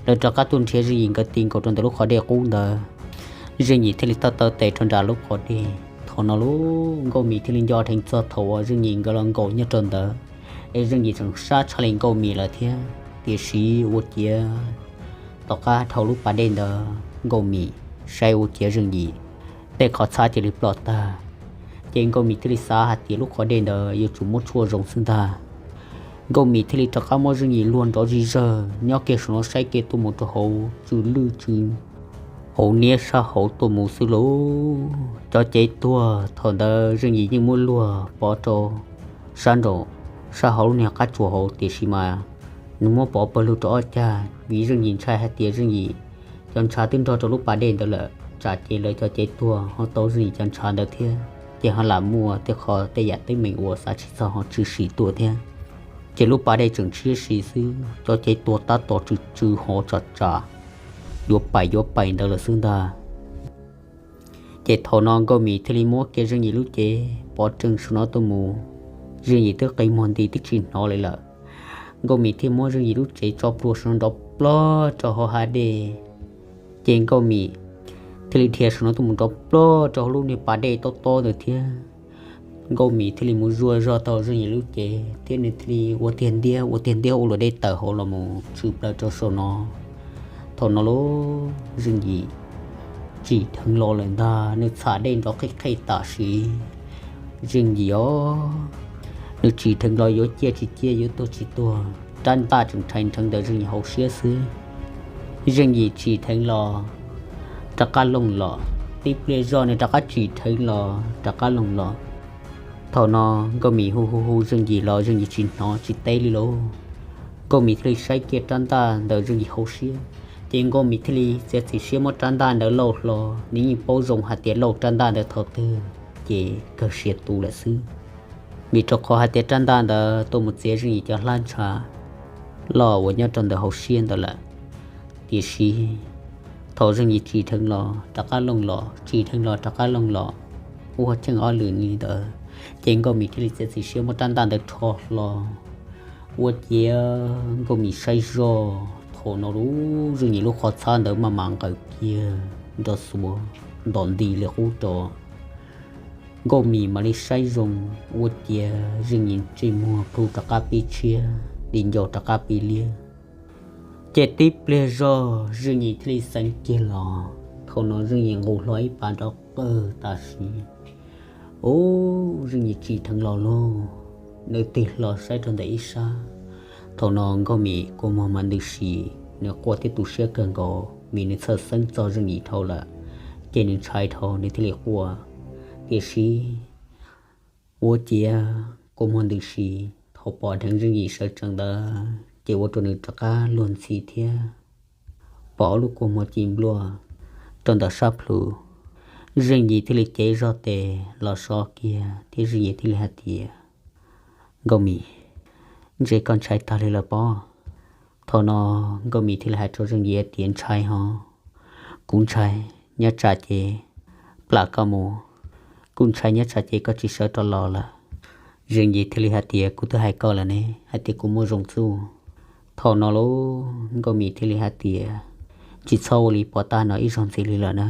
Lawv rov qab tuaj nrhiav Zeej Yim nkawd ti nkaus rau ntawm lub qhov dej qub ntawd. Zeej Yim thiaj li taw taw tes rau nram lub qhov dej. Thaum no lub Nkauj Mim thiaj li nco dheev txog thaum uas Zeej Yim nkawd los nkaum nyob rau ntawd, es Zeej Yim tseem sab tshaj li Nkauj Mim lawm thiab. Tiam sis ua ciav tom qab dhau lub pas dej ntawd Nkauj Mim saib ua ciav Zeej Yim tej qhov txhab cia li ploj tag, ces Nkauj Mim thiaj li xav hais tias lub qhov dej ntawd yuav tsum muab tshuaj zoo xwb ntag. Nkauj Mim thiaj li rov qab muab Zeej Yim luag nrov zig zawg nyob kiag saum no saib kiag tuaj mus rau hauv tsw lwj tsw hauv niab sab hauv tuaj mus xwb lauj. Cov cev tuag thaum ntawd Zeej Yim yeej muab luag pov rau sab nraum sab hauv lub niag qab tsuas hauv, tiam sis mas nws muab pov pawg lug rau ob cag vim Zeej Yim ntshai hais tias Zeej Yim cov ntshav twb nrog rau lub pas dej ntawd lawm, tsam ces lawv cov cev tuag ho tau Zeej Yim cov ntshav ntawd thiab, ces ho lam muaj tej qho tej yam teeb meem uas xav tsis txog ho tshwm sim tuaj thiab. Ces lub pas dej tseem tshiab si xwb, cov cev tuag tab tom tsw tsw hov tsam tsam yuav pais yuav pais ntawd lawm xwb ntag. Ces thaum no Nkauj Mim thiaj li muab kiag Zeej Yim lub cev pov rhees saum no tuaj mus. Zeej Yim twb qi muag nti twb tsis hnov li lawm. Nkauj Mim thiaj muab Zeej Yim lub cev tso plhuav saum no nrov plog rau hauv hav dej. Ces Nkauj Mim thiaj li dhia saum no tuaj mus nrov plog rau hauv lub niag pas dej tob tob ntawd thiab. Nkauj Mim thiaj li mus zuaj zog tau Zeej Yim lub cev thiab nws thiaj li ua tiag ntiab ua tiag ntiab ua luam dej tawm hauv los mus tshwm plaws rau saum no. Thaum no lub Zeej Yim tsim dheev los lawm ntag, nws txham dej nrov qhej qhej tam sim. Zeej Yim os, nws tsim dheev los yuav ciaj tsis ciaj yuav tuag tsis tuag, rab ntaj tseem rhais nrheev ntawm Zeej Yim hauv siab xwb. Zeej Yim tsim dheev los rov qab looj los, tib pliag zog nws rov qab tsim dheev los rov qab looj los. Thaum no Nkauj Mim hu hu hu Zeej Yim los Zeej Yim tsis hnov tsis teb li lauj. Nkauj Mim thiaj li saib kiag rab ntaj ntawm Zeej Yim hauv siab, ces Nkauj Mim thiaj li txiav txim siab muab rab ntaj ntawd lauj hlo. Nws yeej paub zoo hais tias lauj rab ntaj ntawd thaum twg ces kawg siav tu lawm xwb, vim rau qhov hais tias rab ntaj ntawd tuaj mus txiav Zeej Yim cov hlab ntsha loj uas nyob rau ntawm hauv siab ntawd lawm. Tiam sis thaum Zeej Yim tsim dheev los rov qab looj los, tsim dheev los rov qab looj los, ua cheej ob lwm li ntawd, ces Nkauj Mim thiaj li txiav txim siab muab rab ntaj ntawd rho hlo. Ua ciav Nkauj Mim saib zoj thaum no lub Zeej Yim lub qhov txhab ntawd maj mam nqawm kiag nrov xuav ntom nti li qub rau. Nkauj Mim mam li saib zoo, ua ciav Zeej Yim ntsej muag plhu rov qab pib tshiab, di ncauj rov qab pib liab. Ces tib pliag zog Zeej Yim thiaj li xeev kiag los. Thaum no Zeej Yim nqus hlo ib pas nrov qawg tam sim, ub, Zeej Yim tsim dheev los lauj. Nws tig hlo saib rau ntawm ib sab. Thaum no Nkauj Mim kua muag mas ntws si, nws quaj thiab tu siab kawg nkaus vim nws txhawj xeeb txog Zeej Yim dhau lawm, ces nws ntshai dhau nws thiaj li quaj. Tiam sis ua ciav kua muag ntws si, thaum pom dheev Zeej Yim sawv tsees ntawd ces ua rau nws rov qab luag ntxhi thiab pom ob lub kua muag ci npluaj rau ntawm sab plhu. Zeej Yim thiaj li cev zog tes los so kiag thiab Zeej Yim thiaj li hais tias, Nkauj Mim, ntshe koj ntshai tag li lawm pob. Thaum no Nkauj Mim thiaj li hais rau Zeej Yim tias, ntshai hos, kuv ntshai, nyob tsam ces plam koj mus, kuv ntshai nyob tsam ces koj tsis sawv rov los lawm. Zeej Yim thiaj li hais tias, kuv twb hais koj lawm ne hais tias kuv muaj zoo txuj. Thaum no lauj Nkauj Mim thiaj li hais tias, tsis txhob ua li pov tag no ib zaug ntxiv li lawm na.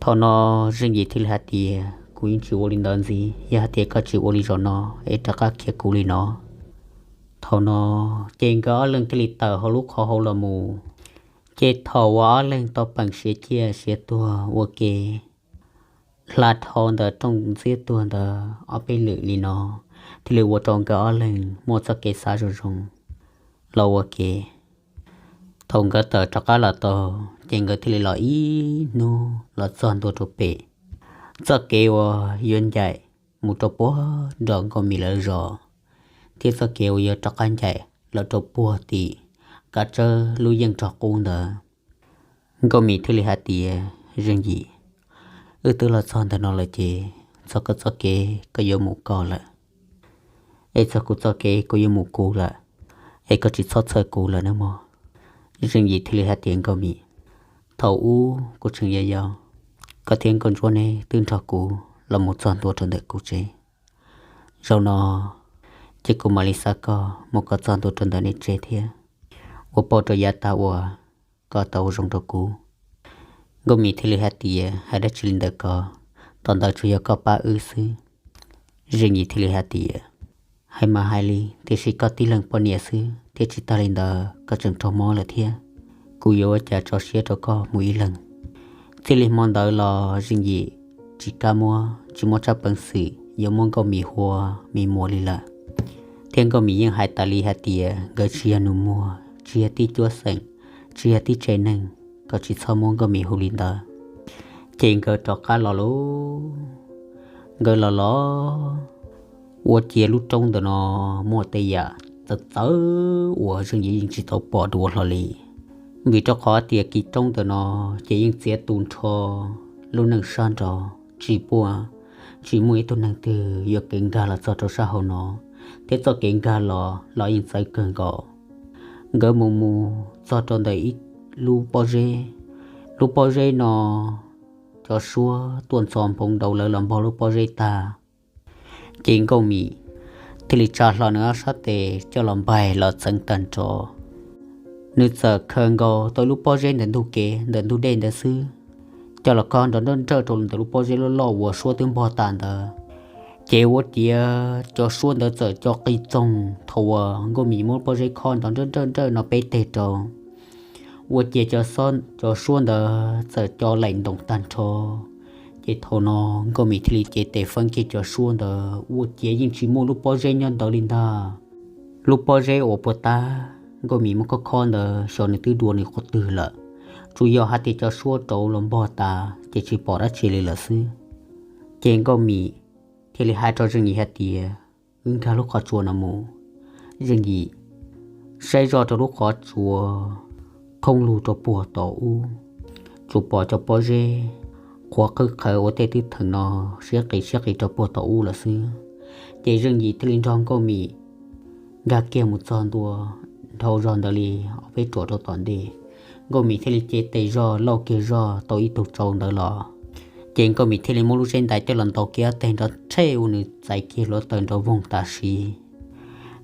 Thaum no Zeej Yim thiaj li hais tias, kuv yeej tsis ua li ntawd ntxiv, yog hais tias koj tsis ua li zaum no es rov qab khiav kuv li no. Thaum no ces nkawd ob leeg thiaj li tawm hauv lub qhov hauv los mus. Ces thaum uas ob leeg tau peem siav ciaj siav tuag ua ke hla dhau ntawm rooj ntxiab tuag ntawd ob peb lwm li no, thiaj li ua rau nkawd ob leeg muaj txoj kev xav zoo zoo los ua ke. Thaum nkawd tawm rov qab los tau, ces nkawd thiaj li los ib hnub los txog ntua rau pem txoj kev uas yuav ncaim mus rau puag nram Nkauj Mim lawv zos, thiab txoj kev uas yuav rov qab ncaim los rau puag tim Kav Tsawb lub yeej rog qub ntawd. Nkauj Mim thiaj li hais tias, Zeej Yim, wb twb los txog ntawm no lawm ces txog koj txoj kev koj yuav mus koj lawm, es txog kuv txoj kev kuv yuav mus kuv lawm, es koj tsis txhob txhawj kuv lawm nawb mog. Zeej Yim thiaj li hais tias, Nkauj Mim, thaum ub kuv tseem yau yau, koj thiab Nkauj Ntsuab neb twb nrog kuv los mus txog ntua rau ntawm kuv tsev. Zaum no ces kuv mam li xa koj mus kom txog ntua rau ntawm nej tsev thiab, ua pauj rau yav tas uas koj tau ua zoo rau kuv. Nkauj Mim thiaj li hais tias, hais dab tsi li ntawd ko, tom ntawd tsuas yog koj pab wb xwb. Zeej Yim thiaj li hais tias, hais mas hais li, tiam sis koj tib leeg poj niam xwb thiab tsis tag li ntawd koj tseem raug mob lawm thiab. Kuv yuav ua cas tso siab rau koj mus ib leeg? Txij li hmo ntawd los Zeej Yim tsis kam muab, tsis muaj tsab peev xwm yuav muab Nkauj Mim hu ua Mim muam li lawm. Thiab Nkauj Mim yeej hais tas li hais tias nkawd tsis yog nus muag, tsis yog tib cuab xeem, tsis yog tib tsev neeg, kom tsis txhob muab Nkauj Mim hu li ntawd. Ces nkawd rov qab los lauj. Nkawd los los, ua ciav lub roob ntawm no muaj tej yam txawv txawv uas Zeej Yim yeej tsis tau pom dua hlo li. Vim rau qhov tias kis roob ntawm no ces yeej txiav tu nrho lub neej sab nraud, tsis puaj, tsis muaj ib tug neeg twg yuam kev nkag los txog rau sab hauv no, thiab txoj kev nkag los los yeej txawv kawg nkaus. Nkawd mus mus txog rau ntawm ib lub pob zeb. Lub pob zeb no cov suab tuaj ntxhov nphoo nrau lawv los npog lub pob zeb tag, ces Nkauj Mim thiaj li tsa hlo nws ob sab tes coj los npaig los txeev tag nrho. Nws txawm khaws nkaus tau lub pob zeb ntawm ntug kev ntawm ntug dej ntawd xwb, coj los kho nrov nrawj nrawj rau ntawm lub pob zeb loj loj uas suab twb npog tas ntawd. Ces ua ciav cov suab ntawd txawm co qis txoog thaum uas Nkauj Mim muab lub pob zeb kho nrov nrawj nrawj nrawj no peb teg rau. Ua ciav cov suab ntawd txawm co laim ntoos tag nrho. Ces thaum no Nkauj Mim thiaj li cev tes feeb kiag cov suab ntawd, ua ciav yeej tsis muaj lub pob zeb nyob ntawd li ntag. Lub pob zeb uas puag ta Nkauj Mim muab khob khob ntawd xyov nws twb dua nws qhov twg lawm, tsuas yog hais tias cov suab rauv los npog tas ces tsis pom dab tsi li lawm xwb. Ces Nkauj Mim thiaj li hais rau Zeej Yim hais tias, wb nkag lub qhov tsua no mus. Zeej Yim saib zoj rau lub qhov tsua, khooj lug rau puag tom ub, tsuas pom cov pob zeb qhuav qhwb qhawv ua tej twb theem no siab qis siab qis rau puag tom ub lawm xwb. Ces Zeej Yim thiaj li nrog Nkauj Mim nkag kiag mus txog ntua dhau zog ntawd li ob peb ruam rau tom ntej. Nkauj Mim thiaj li cev tes zog lauj kiag zog tau ib tug tsau ntawd los. Ces Nkauj Mim thiaj li muab lub zeb ntais coj los ntaus kiag ob teg nrov tshej ua nws txais kiag hluav taws nrov voog tam sim.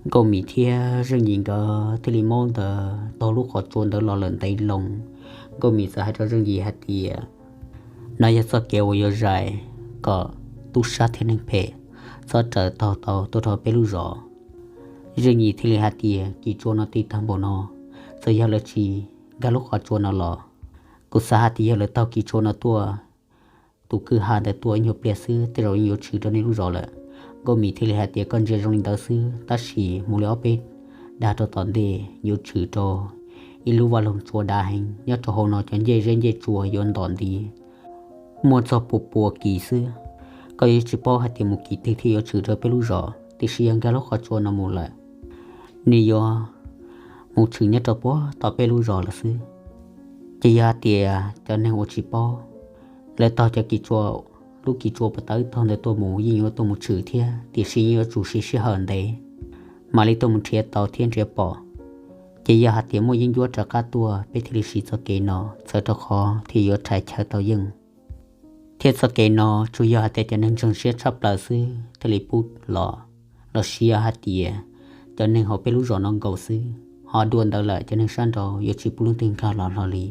Nkauj Mim thiab Zeej Yim nkawd thiaj li maub ntawd taug lub qhov tsua ntawd los lawm ntev loo. Nkauj Mim txawm hais rau Zeej Yim hais tias, no yog txoj kev uas yuav zais kom tub sab thiab neeg phem txhob raws taug tau tuaj rau peb lub zos. Zeej Yim thiaj li hais tias, kis tsua no ti tag npaum no, txawm yog lawv tsis nkag lub qhov tsua no los, kuv xav hais tias yog lawv taug kis tsua no tuaj, tus kwj ha ntawd tuaj ib nyuag pliag xwb tej zaum yeej yuav tshwm rau nej lub zos lawm. Nkauj Mim thiaj li hais tias, koj ntsia zoo li ntawd xwb, tab sis mus li ob peb dag rau tom ntej yuav tshwm rau ib lub vaj loog tsua dav heev, nyob rau hauv no cov ncej zeb ncej tsua yuav ntom ntiv muaj txog pua pua kis xwb. Koj yuav tsis paub hais tias mus kis twg thiaj yuav tshwm rau peb lub zos, tiam sis yog nkag lub qhov tsua no mus lawm, nws yuav mus tshwm nyob rau puag tom peb lub zos lawm xwb. Ces yog hais tias cov neeg uas tsis paub, lawv taug cov kis tsua, lub kis tsua puag ta wb taug ntawd tuaj mus yeej yuav tuaj mus tshwm thiab, tiam sis yeej yuav tsum siv sij hawm ntev mam li tuaj mus nrhiav tau thiab nrhiav pom. Ces yog hais tias muaj yeeb ncuab rov qab tuaj peb thiaj li siv txoj kev no, txhawm rau qhov thiaj yuav rhais chaw tau yeej. Thiab txoj kev no tsuas yog hais tias cov neeg ntseeg siab tshaj plaws xwb thiaj li pub los, los sis yog hais tias cov neeg hauv peb lub zos no nkaus xwb, ho dua ntawd lawm cov neeg sab nraud yuav tsis pub leej twg nkag los hlo li.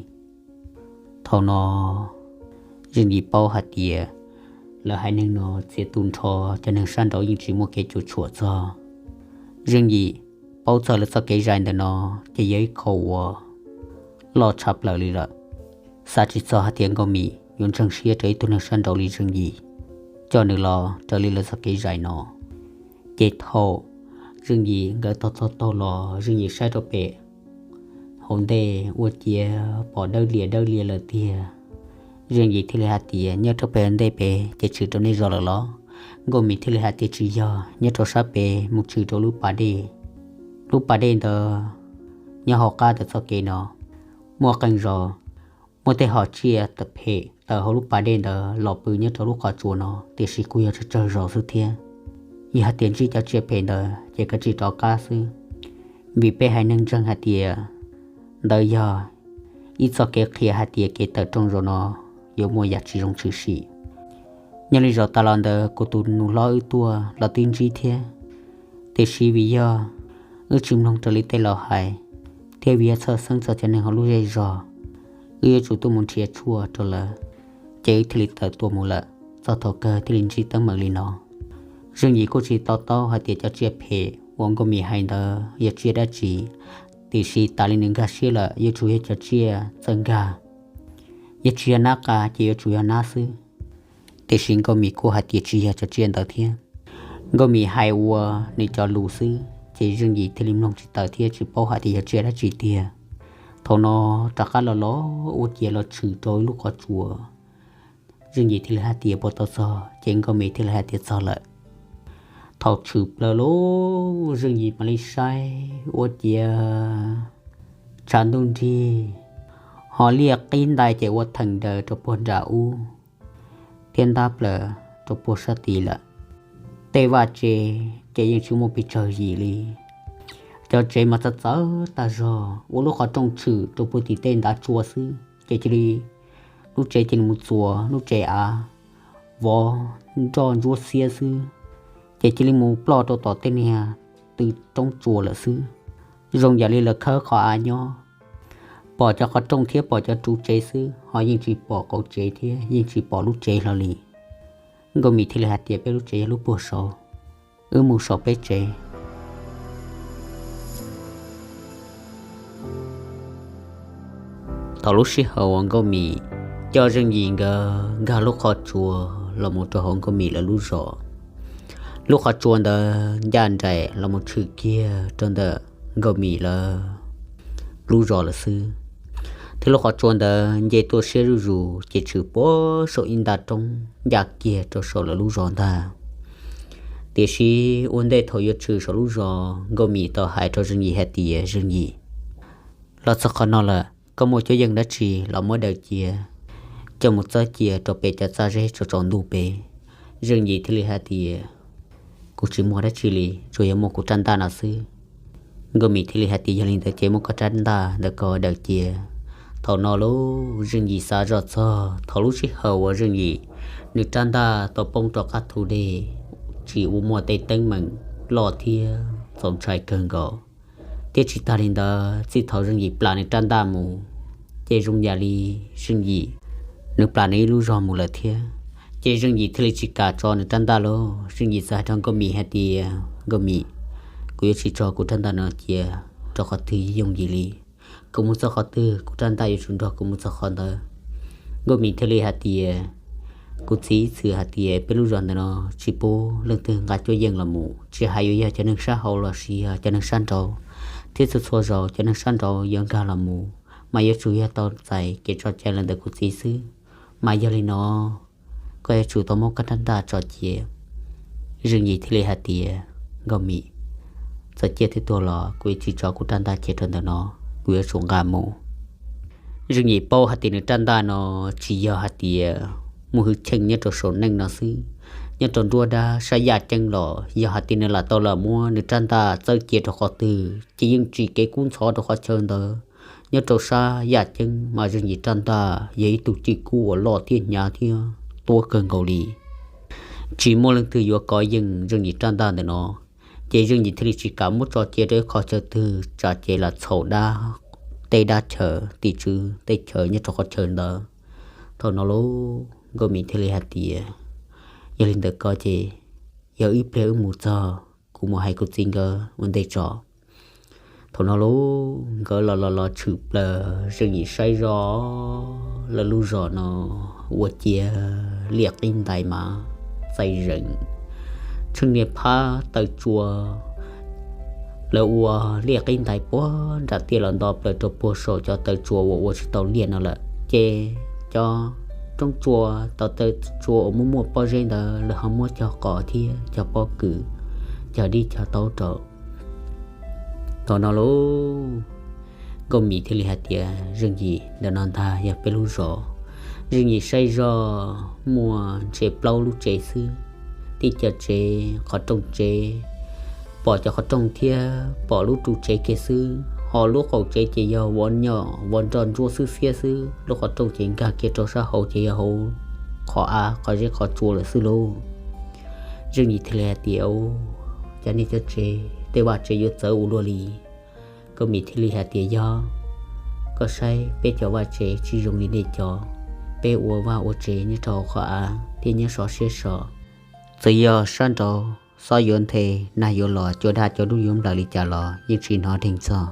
Thaum no Zeej Yim paub hais tias lawv haiv neeg no txiav tu nrho, cov neeg sab nraud yeej tsis muaj kev cuam tshuam txog. Zeej Yim paub txog lawv txoj kev zais ntawm no ces yog ib qho uas loj tshaj plaws li lawm. Xav tsis txog hais tias Nkauj Mim yuav ntseeg siab rau ib tug neeg sab nraud li Zeej Yim coj nws los raws li lawv txoj kev zais no. Ces thaum Zeej Yim nkawd taug taug taug los, Zeej Yim saib rau pem hauv ntej ua ciav pom dawb lias dawb lias lawm tiag. Zeej Yim thiaj li hais tias, nyob rau pem hauv ntej pem ces tshwm rau nej zos lawm los? Nkauj Mim thiaj li hais tias, tsis yog, nyob rau sab pem mus tshwm rau lub pas dej. Lub pas dej ntawd nyob hauv qab ntawm txoj kev no muaj qee zaus muaj tej hom tsiaj phem tawm hauv lub pas dej ntawd los pw nyob rau lub qhov tsua no, tiam sis kuj yog tsawg tsawg zaus xwb thiab. Yog hais tias ntsib cov tsiaj phem ntawd ces kav tsij rov qab xwb, vim peb haiv neeg ntseeg hais tias ntawd yog ib txoj kev qhia hais tias kev tawm rooj zaum no yuav muaj yam tsis zoo tshwm sim. Nyob li zaum tas los ntawd kuv tus nus hlob wb tuaj los twb ntsib thiab, tiam sis vim yog wb tsis mloog raws li tej laus hais, thiab vim yog txhawj xeeb txog cov neeg hauv lub zej zog, wb yuav tsum tuaj mus nrhiav tshuaj rau lawv, ces wb thiaj li tawm tuaj mus lawm, txog thaum kawg thiaj li ntsib teeb meem li no. Zeej Yim kuj tsis to taub hais tias cov tsiaj phem uas Nkauj Mim hais ntawd yog tsiaj dab tsi, tiam sis tas li nws nkag siab lawm yuav tsum yog cov tsiaj txawj nkag, yog tsis yog nab qa ces yuav tsum yog nab xwb. Tiam sis Nkauj Mim kuj hais tias tsis yog cov tsiaj ntawd thiab. Nkauj Mim hais ua nws cov lus xwb ces Zeej Yim thiaj li mloog tsis tawm thiab tsis paub hais tias yog tsiaj dab tsi tiag. Thaum no rov qab los los ua ciav los tshwm rau ib lub qhov tsua. Zeej Yim thiaj li hais tias puas tau txog, ces Nkauj Mim thiaj li hais tias txog lawm. Thaum tshwm plaws lub, Zeej Yim mam li saib ua ciav tshav ntuj nrig, ho liaj qib ntais ces ua theem daws rau puag nram ub thiab ntab plaws rau puag sab tid lawm. Tej vaj tsev ces yeej tsis muaj pes tsawg yim li. Cov tsev mas txawv txawv tag zog, ua lub qhov rooj tshwm rau puag tim tej ntav tsua xwb ces cia li lub tsev cia li mus txuas lub tsev av vov nroj ntsuab xiab xwb, ces cia li mus ploj rau tom tej niag tw roob tsua lawm xwb. Zoo yam li lawv khawb qhov av nyob, pom cov qhov rooj thiab pom cov ruv tsev xwb, ho yeej tsis pom qauv tsev thiab yeej tsis pom lub tsev hlo li. Nkauj Mim thiaj li hais tias peb lub tsev yog lub puag saud, wb mus saum peb tsev. Thaum lub sij hawm uas Nkauj Mim coj Zeej Yim nkawd nkag lub qhov tsua los mus rau hauv Nkauj Mim lawv lub zos, lub qhov tsua ntawd ncaj nraim los mus tshwm kiag rau ntawm Nkauj Mim lawv lub zos lawm xwb. Thiab lub qhov tsua ntawd nce tuaj siab zuj zus ces tshwm puag saum ib nta roob ncaj kiag rau saum lawv lub zos ntag. Tiam sis ua ntej thaum yuav tshwm saum lub zos, Nkauj Mim tau hais rau Zeej Yim hais tias, Zeej Yim, los txog qhov no lawm, koj muaj cuab yeej dab tsi los muab daws cia, coj mus txawb cia rau pem cov txaj zeb tsaus ntuj pem. Zeej Yim thiaj li hais tias, Kuv tsis muaj dab tsi li, tsuas yog muaj kuv rab ntaj no xwb. Nkauj Mim thiaj li hais tias, Yog li ntawd ces muab koj rab ntaj ntawd koj daws cia. Thaum no lauj, Zeej Yim xav zoj txog thaum lub sij hawm uas Zeej Yim nws rab ntaj tau poob rau qab thu dej, tsis ua muaj tej teeb meem loj thiab txaus ntshai kawg nkaus. Thiab tsis tas li ntawd, txij thaum Zeej Yim plam nws rab ntaj mus, ces zoo yam li Zeej Yim nws plam nws ib lub zog mus lawm thiab. Ces Zeej Yim thiaj li tsis kam tso nws rab ntaj lauj. Zeej Yim txawm hais rau Nkauj Mim hais tias, Nkauj Mim, kuv yuav tsis tso kuv rab ntaj no cia rau qhov twg yooj yim li. Kuv mus txog qhov twg, kuv rab ntaj yuav tsum nrog kuv mus txog qhov ntawd. Nkauj Mim thiaj li hais tias, Kuv txiv ib txwm hais tias peb lub zos ntawm no tsis pub leej twg nqa cuab yeej los mus, tsis hais yuav yog cov neeg sab hauv los sis yog cov neeg sab nraud, thiab txhua txhua zaus cov neeg sab nraud yuav nkag los mus mas yuav tsum yog tau txais kev tso cai los ntawm kuv txiv xwb. Mas yog li no, koj yuav tsum tau muab koj rab ntaj tso cia. Zeej Yim thiaj li hais tias, Nkauj Mim, txawm ciaj thiab tuag los kuv yuav tsis tso kuv rab ntaj cia rau ntawm no, kuv yuav tsum nqa mus. Zeej Yim paub hais tias nws rab ntaj no tsis yog hais tias muaj hwj chim nyob rau saum neej no xwb, nyob rau nruab dab sab yaj ceeb los yog hais tias nws lam tau lam muab nws rab ntaj txawb cia rau qhov twg ces yeej tsis kev kub ntxhov rau qhov chaw ntawd. Nyob rau sab yaj ceeb mas Zeej Yim rab ntaj yog ib tug cwj kub uas loj thiab hnyav thiab tuab kawg nkaus li. Tsis muaj leej twg yuav kov yeej Zeej Yim rab ntaj ntawm no, ces Zeej Yim thiaj li tsis kam muab tso cia rau ib qho chaw twg tsam ces lam txhaum dab teb dab chaw tim tswv teb chaws nyob rau qhov chaw ntawd. Thaum no lauj, Nkauj Mim thiaj li hais tias, Yog li ntawd ko ces yog ib pliag wb mus txog, kuv mus hais kuv txiv nkawd ua ntej tso. Thaum no lauj, nkawd los los los tshwm plaws, Zeej Yim saib zoj lawv lub zos no ua cia liaj qib ntais mas txaij zeem, tsheej niag phab taw tsua, lawv ua liaj qib ntais puag nram tiaj los nto plaws rau puag saum cov taw tsua uas ua tsis tau liaj no lawm, ces cov roob tsua, cov taw tsua uas muaj muaj pob zeb ntawd lawv ho muab cog qos thiab cog pob kws, cog dib cog taub rau. Thaum no lauj, Nkauj Mim thiaj li hais tias, Zeej Yim, ntawm no ntag yog peb lub zos. Zeej Yim saib zoj muaj ntshe plaub lub tsev xwb, tib co tsev, qhov rooj tsev, pom cov qhov rooj thiab pom lub ru tsev kiag xwb, ho lub qaum tsev ces yog vov nyo, vov nroj ntsuab xwb xiab xwb, lub qhov rooj ces nkag kiag rau sab hauv ces yog hauv qhov av qhov zeb qhov tsua lawm xwb lauj. Zeej Yim thiaj li hais tias, Cov nej cov tsev, tej vaj tsev yuav txawv ua luaj li. Nkauj Mim thiaj li hais tias, Yog, koj saib peb cov vaj tsev tsis zoo li nej cov, peb ua vaj ua tsev nyob rau hauv qhov av thiab nyob sov siab so. Txawm yog sab nraud xob yuav nthe, nag yuav los, cua daj cua dub yuav nplawm li cas los yeej tsis hnov dheev txog.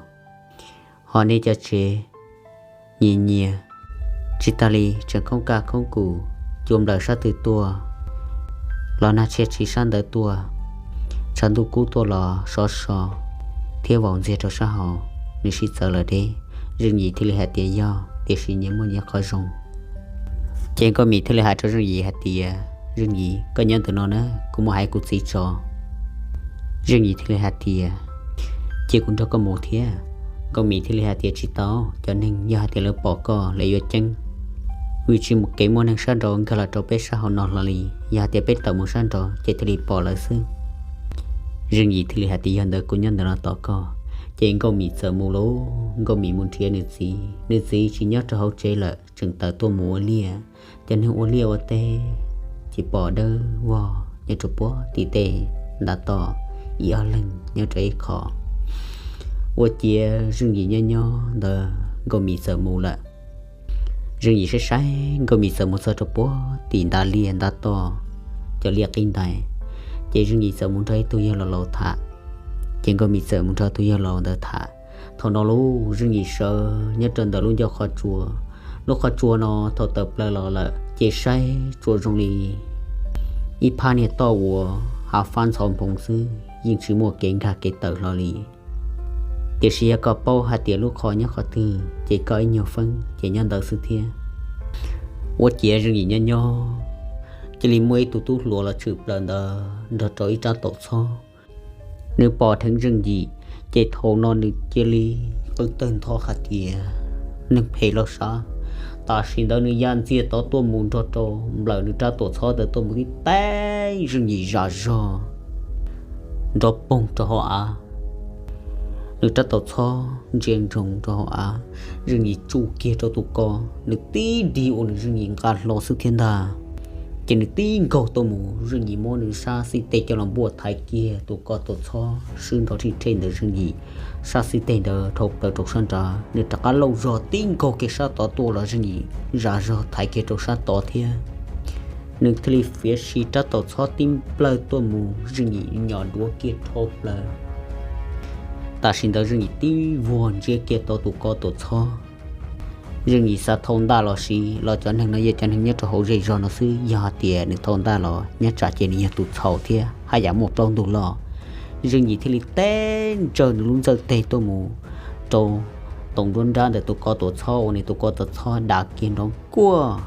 Ho nej cov tsev nyias nyias, tsis tas li tseem khoob kaj khoob kum, cua nplawm sab twg tuaj los nag tshia tshis sab ntawd tuaj, tshav ntuj kub tuaj los sov so thiab vaus ntxiag rau sab hauv, nws sib txawv lawm deb. Zeej Yim thiaj li hais tias, Yog, tiam sis nyias muaj nyias qhov zoo. Ces Nkauj Mim thiaj li hais rau Zeej Yim hais tias, Zeej Yim, koj nyob ntawm no na, kuv mus hais kuv txiv tso. Zeej Yim thiaj li hais tias, Cia kuv nrog koj mus thiab. Nkauj Mim thiaj li hais tias, Tsis tau, cov neeg yog hais tias lawv pom koj lawv yuav ceeb, vim tsis muaj kev muaj neeg sab nraud nkag los rau peb sab hauv no hlo li. Yog hais tias peb tawm mus sab nraud ces thiaj li pom lawv xwb. Zeej Yim thiaj li hais tias, Yog ntawd kuv nyob ntawm no tos koj. Ces Nkauj Mim txawm mus lauj, Nkauj Mim mus nrhiav nws txiv. Nws txiv tsis nyob rau hauv tsev lawm, tseem tawm tuaj mus ua liaj. Cov neeg ua liaj ua teb ces pom dawb vog nyob rau puag tim tej ntav toj, ib ob leeg nyob rau ib qho. Ua ciav Zeej Yim nyob nyob ntawd Nkauj Mim txawm mus lawm. Zeej Yim saib saib Nkauj Mim txawm mus txog rau puag tim ntav liaj ntav toj, cov liaj qib ntais, ces Zeej Yim txawm mus nrog ib tug yawg laus laus tham. Ces Nkauj Mim txawm mus nrog tus yawg laus ntawd tham. Thaum no lauj, Zeej Yim sawv nyob rau ntawm lub ncauj qhov tsua. Lub qhov tsua no thaum tawm plaws los lawm ces saib tsuas zoo li ib phab niag toj uas hav fab ntxhov nphoov xwb, yeej tsis muaj kev nkag kev tawm hlo li. Tiam sis yog koj paub hais tias lub qhov nyob qhov twg ces koj ib nyuag feeb ces nyob ntawd xwb thiab. Ua ciav Zeej Yim nyob nyob, cia li muaj ib tug tub hluas los tshwm plaws ntawd nrog rau ib rab taum txhob. Nws pom dheev Zeej Yim, ces thaum no nws cia li qw tawg ntho hais tias, neeg phem los sav. Tam sim ntawd nws ya ntxiag tod tuaj mus nrog rau nplawm nws rab taum txhob ntawd tuaj mus tib teeb Zeej Yim zam zog nrov poog rau hauv av. Nws rab taum txhob ntsia ntsoov rau hauv av, Zeej Yim tsuj kiag rau tus ko, nws tib dig ua nws Zeej Yim nqa hlo xwb thiab ntag. Ces nws tib nkaug tuaj mus, Zeej Yim muab nws sab xib teg coj los npuaj thaiv kiag tus ko taum txhob swb nrov rhij rhej ntawd Zeej Yim sab xib teg ntawd dhau plaws rau sab nrad. Nws rov qab lauj zog tib nkaug kiag sab tod tuaj los Zeej Yim zam zog thaiv kiag rau sab tod thiab. Nws thiaj li fiav si rab taum txhob tib nplawg tuaj mus, Zeej Yim nyom duav kiag dhau plaws. Tam sim ntawd Zeej Yim tib vuag ntsia kiag tau tus ko taum txhob. Zeej Yim xav thau ntaj los sis los cov neeg no yog cov neeg nyob rau hauv zej zog no xwb, yog hais tias nws thau ntaj los nyob tsam ces nws yog tus txhaum thiab haj yam muaj plaub ntug loj. Zeej Yim thiaj li teb ntsawj nws lub ntxawj teg tuaj mus rau toom nruab nrab ntawm tus ko taum txhob uas nws tus ko taum txhob dav kiag nrov kuaj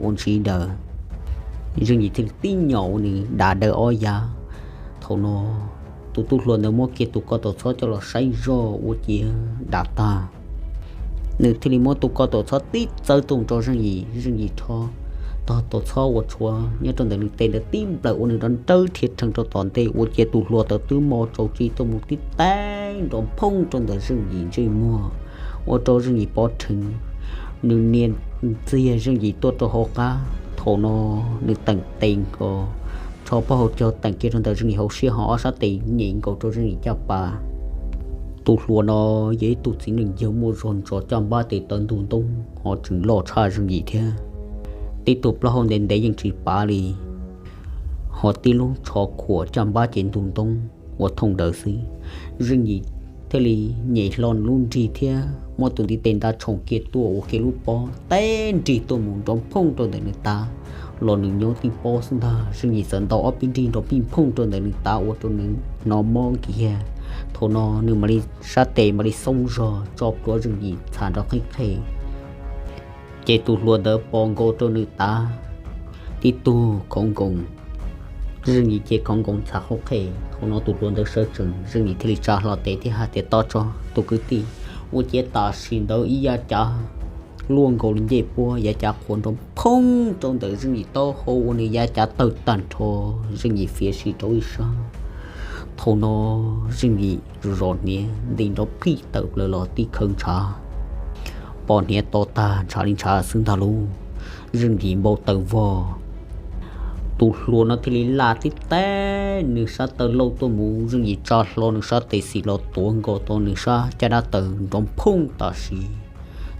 ua ntsis daws. Zeej Yim thiaj li tib nyom ua nws dav daws ob yav. Thaum no tus tub hluas ntawd muab kiag tus ko taum txhob coj los saib zoj ua ciav dav tag. Nws thiaj li muab tus ko taum txhob tib txawb tuaj rau Zeej Yim, Zeej Yim rho tog taum txhob uas tshuav nyob rau ntawm nws tes ntawd tib nplawm ua nws nrov nrawb rhiav rhees rau tom ntej ua ciav tus hluas ntawd twb mo tsaus tsis tuaj mus tib teeb nrov phooj rau ntawm Zeej Yim ntsej muag, ua rau Zeej Yim pov rhees. Nws nias ntxiag Zeej Yim tuaj rau hauv qab, thaum no nws teem tes nkaus, rho pob hau caug teem kiag rau ntawm Zeej Yim hauv siab ho ob sab tes nyem nkaus rau Zeej Yim caj pas. Tus hluas no yog ib tug txiv neej yawg muaj zog ntsos caj npab tes taw ntug ntoob ho tseem loj tshaj Zeej Yim thiab. Tib tug plaub hau ntev ntev yeej tsis pav li, ho tib lub tsho khuam caj npab ces ntug ntoob ua thooj daws xwb. Zeej Yim thiaj li nyem hlo nws lub nrig thiab muab tus ntiv tes nta tshoom kiag tuaj ua kiag lub pob teb nrig tuaj mus nrov phooj rau ntawm nws tav los nws nyob tib pob xwb ntag. Zeej Yim txawm ntaus ob peb nrig nrov pij phooj rau ntawm nws tav ua rau nws hnov mob kiag. Thaum no nws mam li sab tes mam li xoob zog tso plhuav Zeej Yim txham nrov qheej qheej. Ces tus hluas ntawd pos nkaus rau nws tav tib tug khoov nkoos. Zeej Yim ces khoov nkoos txham qhov qhej. Thaum no tus hluas ntawd sawv tsees, Zeej Yim thiaj li tsa hlo tes thiab hais tias, tob tso tus kwv tij. Ua ciav tam sim ntawd ib yav cav luaj nkaus li ncej puab, yav cav qhuav nrov phooj rau ntawm Zeej Yim taub hau ua nws yav cav tawg tag nrho. Zeej Yim fiav si rau ib sab. Thaum no Zeej Yim zom hniav nti nrov plij tawm plaws los tib khawv ntshav, pos hniav to tag ntshav li ntshav xwb ntag lauj. Zeej Yim npau taws vog. Tus hluas no thiaj li laj tib teb nws sab taw lauj tuaj mus, Zeej Yim tsa hlo nws sab tes xis los tuav nkaus tau nws sab caj dab taws nrov phooj tam sim.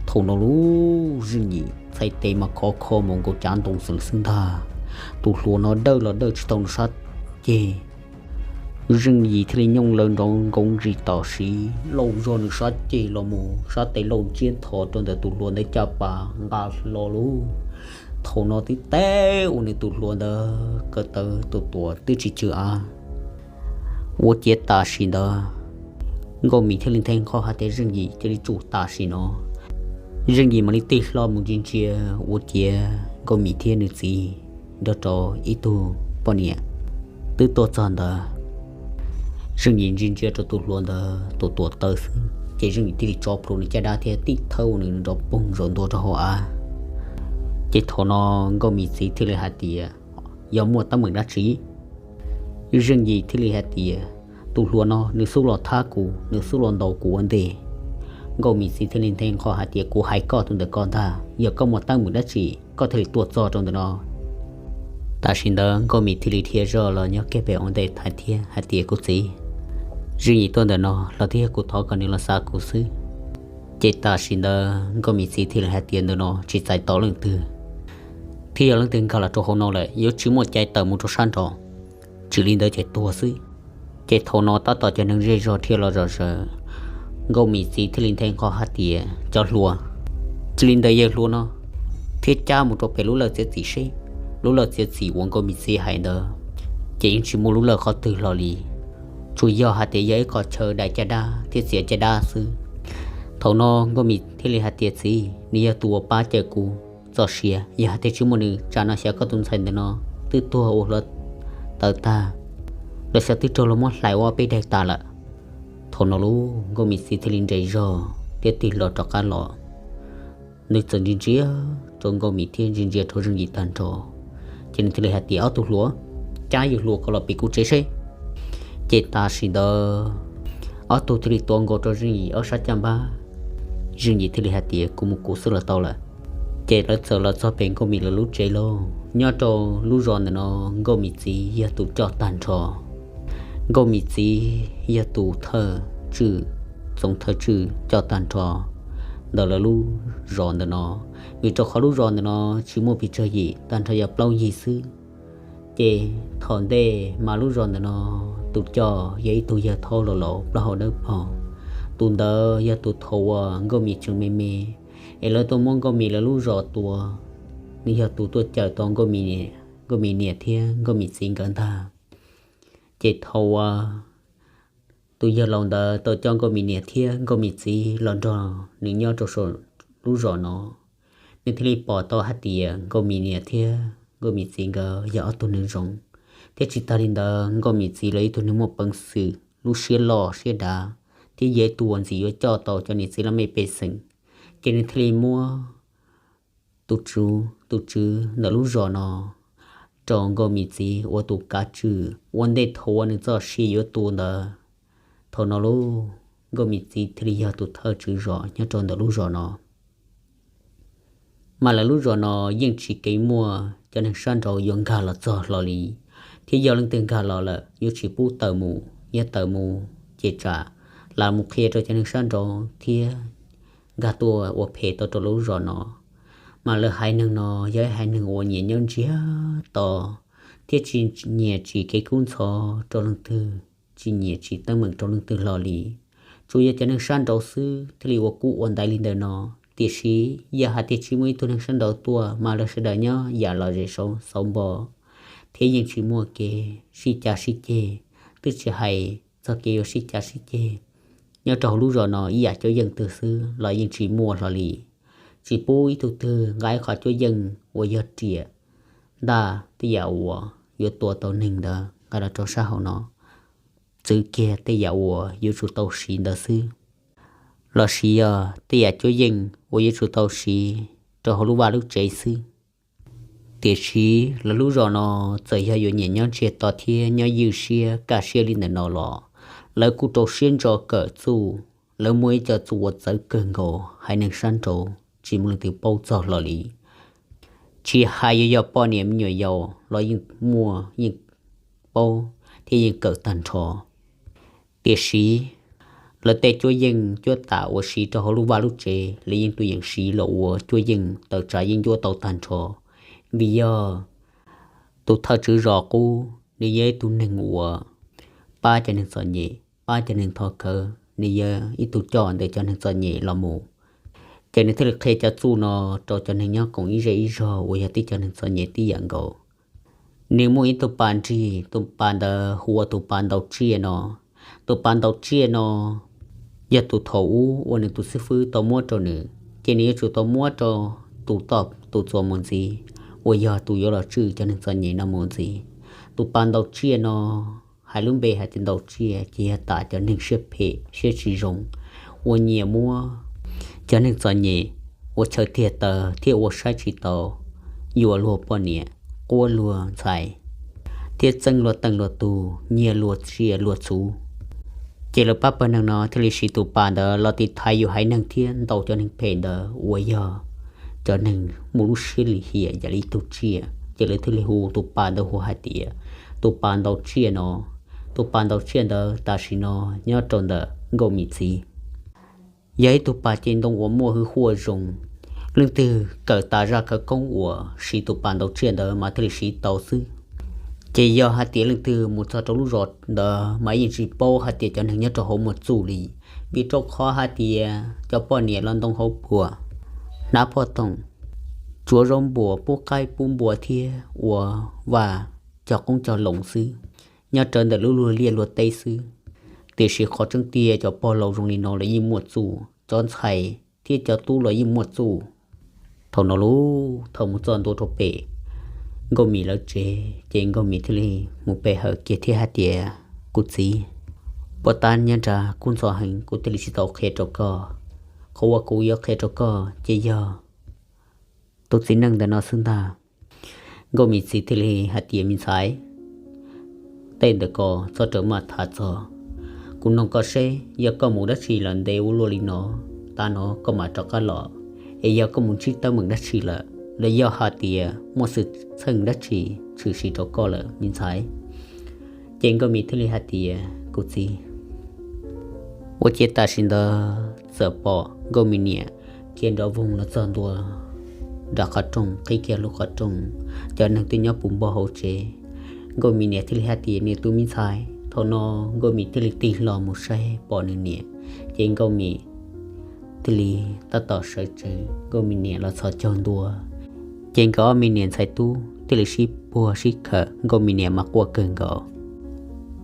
Thaum no lauj, Zeej Yim txhais tes mas khov kho mus nkaus cav ntoo xwm xwb ntag. Tus hluas no dawj los dawj tsis tau nws sab ceg. Zeej Yim thiaj li nyooj lawv nrov nkoov ntsis tam sim, lauj zog nws sab ceg los mus, sab tes lauj ntsiab ntho rau ntawm tus hluas ntawd caj pas nqa hlo lauj. Thaum no tib teb ua nws tus hluas ntawd ko taw tus tuam twb tsis cw av. Ua ciav tam sim ntawd Nkauj Mim thiaj li nthe nqho hais tias Zeej Yim cia li tsum tam sim no. Zeej Yim mam li tig hlo mus ntsia ntsia ua ciav Nkauj Mim thiab nws txiv nrog rau ib tug poj niam twb tuaj txog ntawd. Zeej Yim ntsia ntsia rau tus hluas ntawd tus tuam taw xwb, ces Zeej Yim thiaj li tso plhuav nws caj dab thiab tib thawb ua nws nrov poog zaum ntua rau hauv av. Ces thaum no Nkauj Mim txiv thiaj li hais tias, yog muaj teeb meem dab tsi? Zeej Yim thiaj li hais tias, tus hluas no nws xub los thab kuv, nws xub los ntaus kuv ua ntej. Nkauj Mim txiv thiaj li nthe nqho hais tias, kuv hais koj tus ntawm ko ntag, yog koj muaj teeb meem dab tsi koj thiaj li tuaj txog rau ntawm no. Tam sim ntawd Nkauj Mim thiaj li dhia zoj los nyob kiag pem ua ntej thaiv thiab hais tias, kuv txiv, Zeej Yim tuaj ntawm no los twb yog kuv thov kom nws los xav kuv xwb. Ces tam sim ntawd Nkauj Mim txiv thiaj li hais tias, ntawm no tsis txais tos leej twg, thiab yog leej twg nkag los rau hauv no lawm yuav tsis muaj cai tawm mus rau sab nraud, tsis li ntawd ces tuag xwb. Ces thaum no tab tom cov neeg zej zog dhia los zom zaws, Nkauj Mim txiv thiaj li nthe nqho hais tias, cov hluas, tsis li ntawd yawg hluas no thiab cab mus rau pem lub lawj txiav txim seb. Lub lawj txiav txim uas Nkauj Mim txiv hais ntawd ces yeej tsis muaj lub lawj qhov twg hlo li. tsuas yog hais tias yog ib qho chaw daim caj dab thiab txiav caj dab xwb. Thaum no Nkauj Mim thiaj li hais tias, Txiv, nws yog tus uas pab cawm kuv txoj sia, yog hais tias tsis muaj nws tsam no xyov koj tus ntxhais ntawm no twb tuag ua hluav taws tag, los xyov twb raug luag muab hlais ua peb daig tas lawm. Thaum no lub Nkauj Mim txiv thiaj li nres zog thiab tig hlo rov qab los. Nws txawm ntsia ntsia rau Nkauj Mim thiab ntsia ntsia rau Zeej Yim tag nrho, ces nws thiaj li hais tias, Ob tug hluas, cab yus hluas ko los pem kuv tsev seb. Ces tam sim ntawd ob tug thiaj li tuav nkaus rau Zeej Yim ob sab caj npab. Zeej Yim thiaj li hais tias, Kuv mus kuv xwb los tau lawm. Ces lawv txawm los txog pem Nkauj Mim lawv lub tsev lauj. Nyob rau lub zos ntawm no, Nkauj Mim txiv yog tus coj tag nrho. Nkauj Mim txiv yog tus thawj tswj, txoov thawj tswj coj tag nrho ntawm lawv lub zos ntawm no, vim rau qhov lub zos ntawm no tsis muaj pes tsawg yim, tag nrho yog plaub yig xwb. Ces thaum ntej mas lub zos ntawm no tus coj yog ib tug yawg thaub laus laus plaub hau dawb paug. Tus ntawd yog tus thaum uas Nkauj Mim tseem me me, es lawv tuaj muab Nkauj Mim lawv lub zos tua, nws yog tus tuaj cawm tau Nkauj Mim niam thiab Nkauj Mim txiv nkawd ntag. Ces thaum uas tus yawg laus ntawd tau coj Nkauj Mim niam thiab Nkauj Mim txiv los nrog nws nyob rau saum lub zos no, nws thiaj li pom tau hais tias Nkauj Mim niam thiab Nkauj Mim txiv nkawd yog ob tug neeg zoo. Thiab tsis tas li ntawd, Nkauj Mim txiv los ib tug neeg muaj peev xwm, lub siab loj siab dav, thiab yog ib tug uas ntxim yuav coj tau cov niam txiv laj mej pej xeem. Ces nws thiaj li muab tus tswv, tus tswv ntawm lub zos no rau Nkauj Mim txiv ua tus kav tswj ua ntej thaum uas nws txoj sia yuav tu ntawd. Thaum no lauj, Nkauj Mim txiv thiaj li yog tus thawj tswv zos nyob rau ntawm lub zos no. Mas lawv lub zos no yeej tsis keev muaj cov neeg sab nraud yuav nkag los txog hlo li, thiab yog leej twg nkag los lawm yuav tsis pub tawm mus, yog tawm mus ces tsam lam mus qhia rau cov neeg sab nraud thiab nkag tuaj ua phem tau rau lub zos no. Mas lawv haiv neeg no yog ib haiv neeg uas nyiam nyob ntsiag to, thiab tsis nyiam tsim kev kub ntxhov rau leej twg, tsis nyiam tsim teeb meem rau leej twg hlo li. Tsuas yog cov neeg sab nraud xwb thiaj li ua kub ua ntaiv li ntawm no. Tiam sis yog hais tias tsis muaj ib tug neeg sab nraud tuaj mas lawv sawv daws nyob yam lom zem xauv npo, thiab yeej tsis muaj kev sib cav sib ceg, twb tsis hais txog kev yuav sib cav sib ceg. Nyob rau hauv lub zos no ib yam cuab yeej twg xwb los yeej tsis muaj hlo li. Tsis pub ib tug twg nqa ib qho cuab yeej uas yog riam, ntaj, tej yam uas yuav tua tau neeg ntawd nqa los rau sab hauv no, txwv kiag tej yam uas yuav tsum tau siv ntawd xwb, los sis yog tej yam cuab yeej uas yuav tsum tau siv rau hauv lub vaj lub tsev xwb. Tiam sis lawv lub zos no txawm yog yuav nyiam nyob ntsiag to thiab nyob ywj siab kaj siab li ntawm no los, lawv kuj rau siab ntso kawm txuj. Lawv muaj ib co txuj uas txawv kawg nkaus, haiv neeg sab nraud tsis muaj leej twg paub txog hlo li. Tsis hais yuav yog poj niam me nyuam yaus los yeej muaj, yeej paub thiab yeej kawm tag nrho. Tiam sis lawv tej cuab yeej cuab tam uas siv rau hauv lub vaj lub tsev, lawv yeej tuaj yeem siv los ua cuab yeej tawm tsam yeej cuab tau tag nrho. Vim yog tus thawj tswv zos qub nws yog ib tug neeg uas pab cov neeg txom nyem, pab cov neeg thov khawv, nws yog ib tug coj ntawm cov neeg txom nyem los mus. Ces nws thiaj li qhia cov txuj no rau cov neeg nyob koom ib zej ib zog uas yog tib cov neeg txom nyem tib yam nkaus. Nws muaj ib tug pas nrig, tus pas ntawd hu ua tus pas ntaus tsiaj no. Tus pas ntaus tsiaj no yog tus thaum ub uas nws tus xib fwb tau muab rau nws, ces nws yuav tsum tau muab rau tus toj tus txuas mus ntxiv, uas yog tus yuav los tswj cov neeg txom nyem no mus ntxiv. Tus pas ntaus tsiaj no, hais lub npe hais tias ntaus tsiaj ces yog tam cov neeg siab phem siab tsis zoo, uas nyiam muab cov neeg txom nyem ua chaw tiag taw thiab ua saib tsis taus, yuam luag poj niam, quab luag ntxhais, thiab txeeb luag teej luag tug, nyiag luag tsiaj luag txhu. Ces lawv pab pawg neeg no thiaj li siv tus pas ntawd los tiv thaiv yus haiv neeg thiab ntaus cov neeg phem ntawd uas yog cov neeg muaj lub siab lim hiam yam li ib tug tsiaj, ces lawv thiaj li hu tus pas ntawd hu hais tias tus pas ntaus tsiaj no. Tus pas ntaus tsiaj ntawd tam sim no nyob rau ntawm Nkauj Mim txiv, yog ib tug pas cev ntoo uas muaj hwj huaj zoo. Leej twg kawm tas zaj khawv koob uas siv tus pas ntaus tsiaj ntawd mas thiaj li siv tau xwb. Ces yog hais tias leej twg mus txog rau lub zos ntawd mas yeej tsis paub hais tias cov neeg nyob rau hauv muaj txuj li, vim rau qhov hais tias cov poj niam los ntoo hauv puag, hnab phoj toom, tsuav zaub npuas, pub qaib pub npua thiab ua vaj cog qoob cog loo xwb, nyob rawv ntawm lub luag liaj luag teb xwb. Tiam sis qhov tseeb tiag cov pog laus zoo li no los yeej muaj txuj, cov ntxhais thiab cov tub los yeej muaj txuj. Thaum no lub thaum mus txog ntua rau pem Nkauj Mim lawv tsev ces Nkauj Mim thiaj li mus pe hawm kiag thiab hais tias, Kuv txiv, puas tab nyob nrad kub ntxhov heev, kuv thiaj li tsis tau qhia rau koj. Qhov uas kuv yuav qhia rau koj ces yog tus txiv neej ntawm no xwb ntag. Nkauj Mim txiv thiaj li hais tias, Me ntxhais, tej ntawm ko txhob rawm maj tham txog. Kuv nug koj seb yog koj mus dab tsi lawm ntev ua luaj li no, tav no koj mam rov qab los, es yog koj mus ntsib teeb meem dab tsi lawm los yog hais tias muaj xwm txheej dab tsi tshwm sim rau koj lawm me ntxhais? Ces Nkauj Mim thiaj li hais tias, Kuv txiv, ua ciav tam sim ntawd txawm pom Nkauj Mim niam khiav nrov voog los txog ntua nram qhov rooj, qhib kiag lub qhov rooj, cov neeg twb nyob puv npo hauv tsev. Nkauj Mim niam thiaj li hais tias, Niam, tus me ntxhais. Thaum no Nkauj Mim thiaj li tig hlo mus saib pom nws niam, ces Nkauj Mim thiaj li tab tom sawv tsees, Nkauj Mim niam los txhos caug ntua. Ces nkawd ob me niam ntxhais tub thiaj li sib puag sib khawm, Nkauj Mim niam mas quaj kawg nkaus.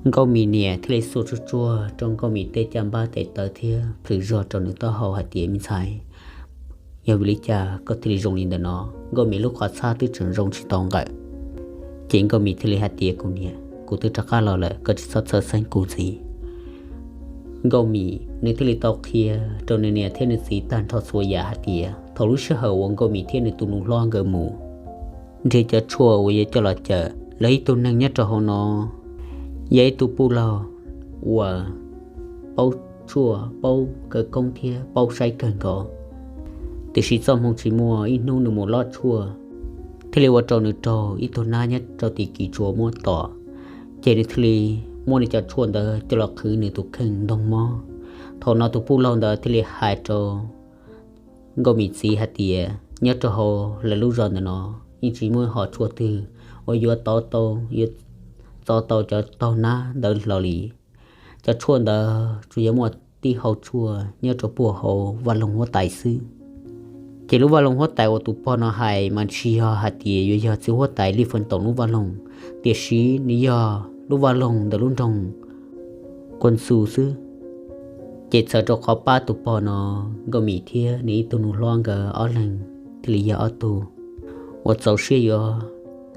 Nkauj Mim niam thiaj li xuas tsuag tsuag rau Nkauj Mim tej caj npab tes taw thiab plhws zog rau nws taub hau hais tias, Me ntxhais, yog vim li cas koj thiaj li zoo li ntawm no? Nkauj Mim lub qhov txhab twb tseem zoo tsis tau nqawm. Ces Nkauj Mim thiaj li hais tias, Kuv niam, kuv twb rov qab los lawm, koj tsis txhob txhawj xeeb kuv ntxiv. Nkauj Mim nws thiaj li tau qhia rau nws niam thiab nws txiv tag nrho txhua yam hais tias thaum lub sij hawm uas Nkauj Mim thiab nws tus nus hlob nkawd mus nrhiav cov tshuaj uas yuav coj los cawm lawv ib tug neeg nyob rau hauv no, yog ib tug puj laug uas paub tshuaj, paub khawv koob thiab paub saib kawg nkaus. Tiam sis txoj hmoo tsis muaj ib hnub nws mus lob tshuaj, thiaj li ua rau nws raug ib tug nab nyob rau tim kis tsuas muab tom, ces nws thiaj li muab nws cov tshuaj ntawd coj los qhwv nws tus kheej ntoog mob. Thaum no tus puj laug ntawd thiaj li hais rau Nkauj Mim txiv hais tias nyob rau hauv lawv lub zos ntawm no yeej tsis muaj ib hom tshuaj twg uas yuav tau tau, yuav txov tau cov taug nab ntawd hlo li. Cov tshuaj ntawd tsuas yog muaj tib hau tshuaj nyob rau puag hauv vaj loog huab tais xwb. Ces lub vaj loog huab tais uas tus pog no hais mas tsis yog hais tias yuav yog txiv huab tais Lis Fwm Toom lub vaj loog, tiam sis nws yog lub vaj loog ntawm lub nroog Kuas Ntxus xwb. Ces txhawm rau qhov pab tus pog no, Nkauj Mim thiab nws ib tug nus hlob nkawd ob leeg thiaj li yog ob tug uas txaus siab yuav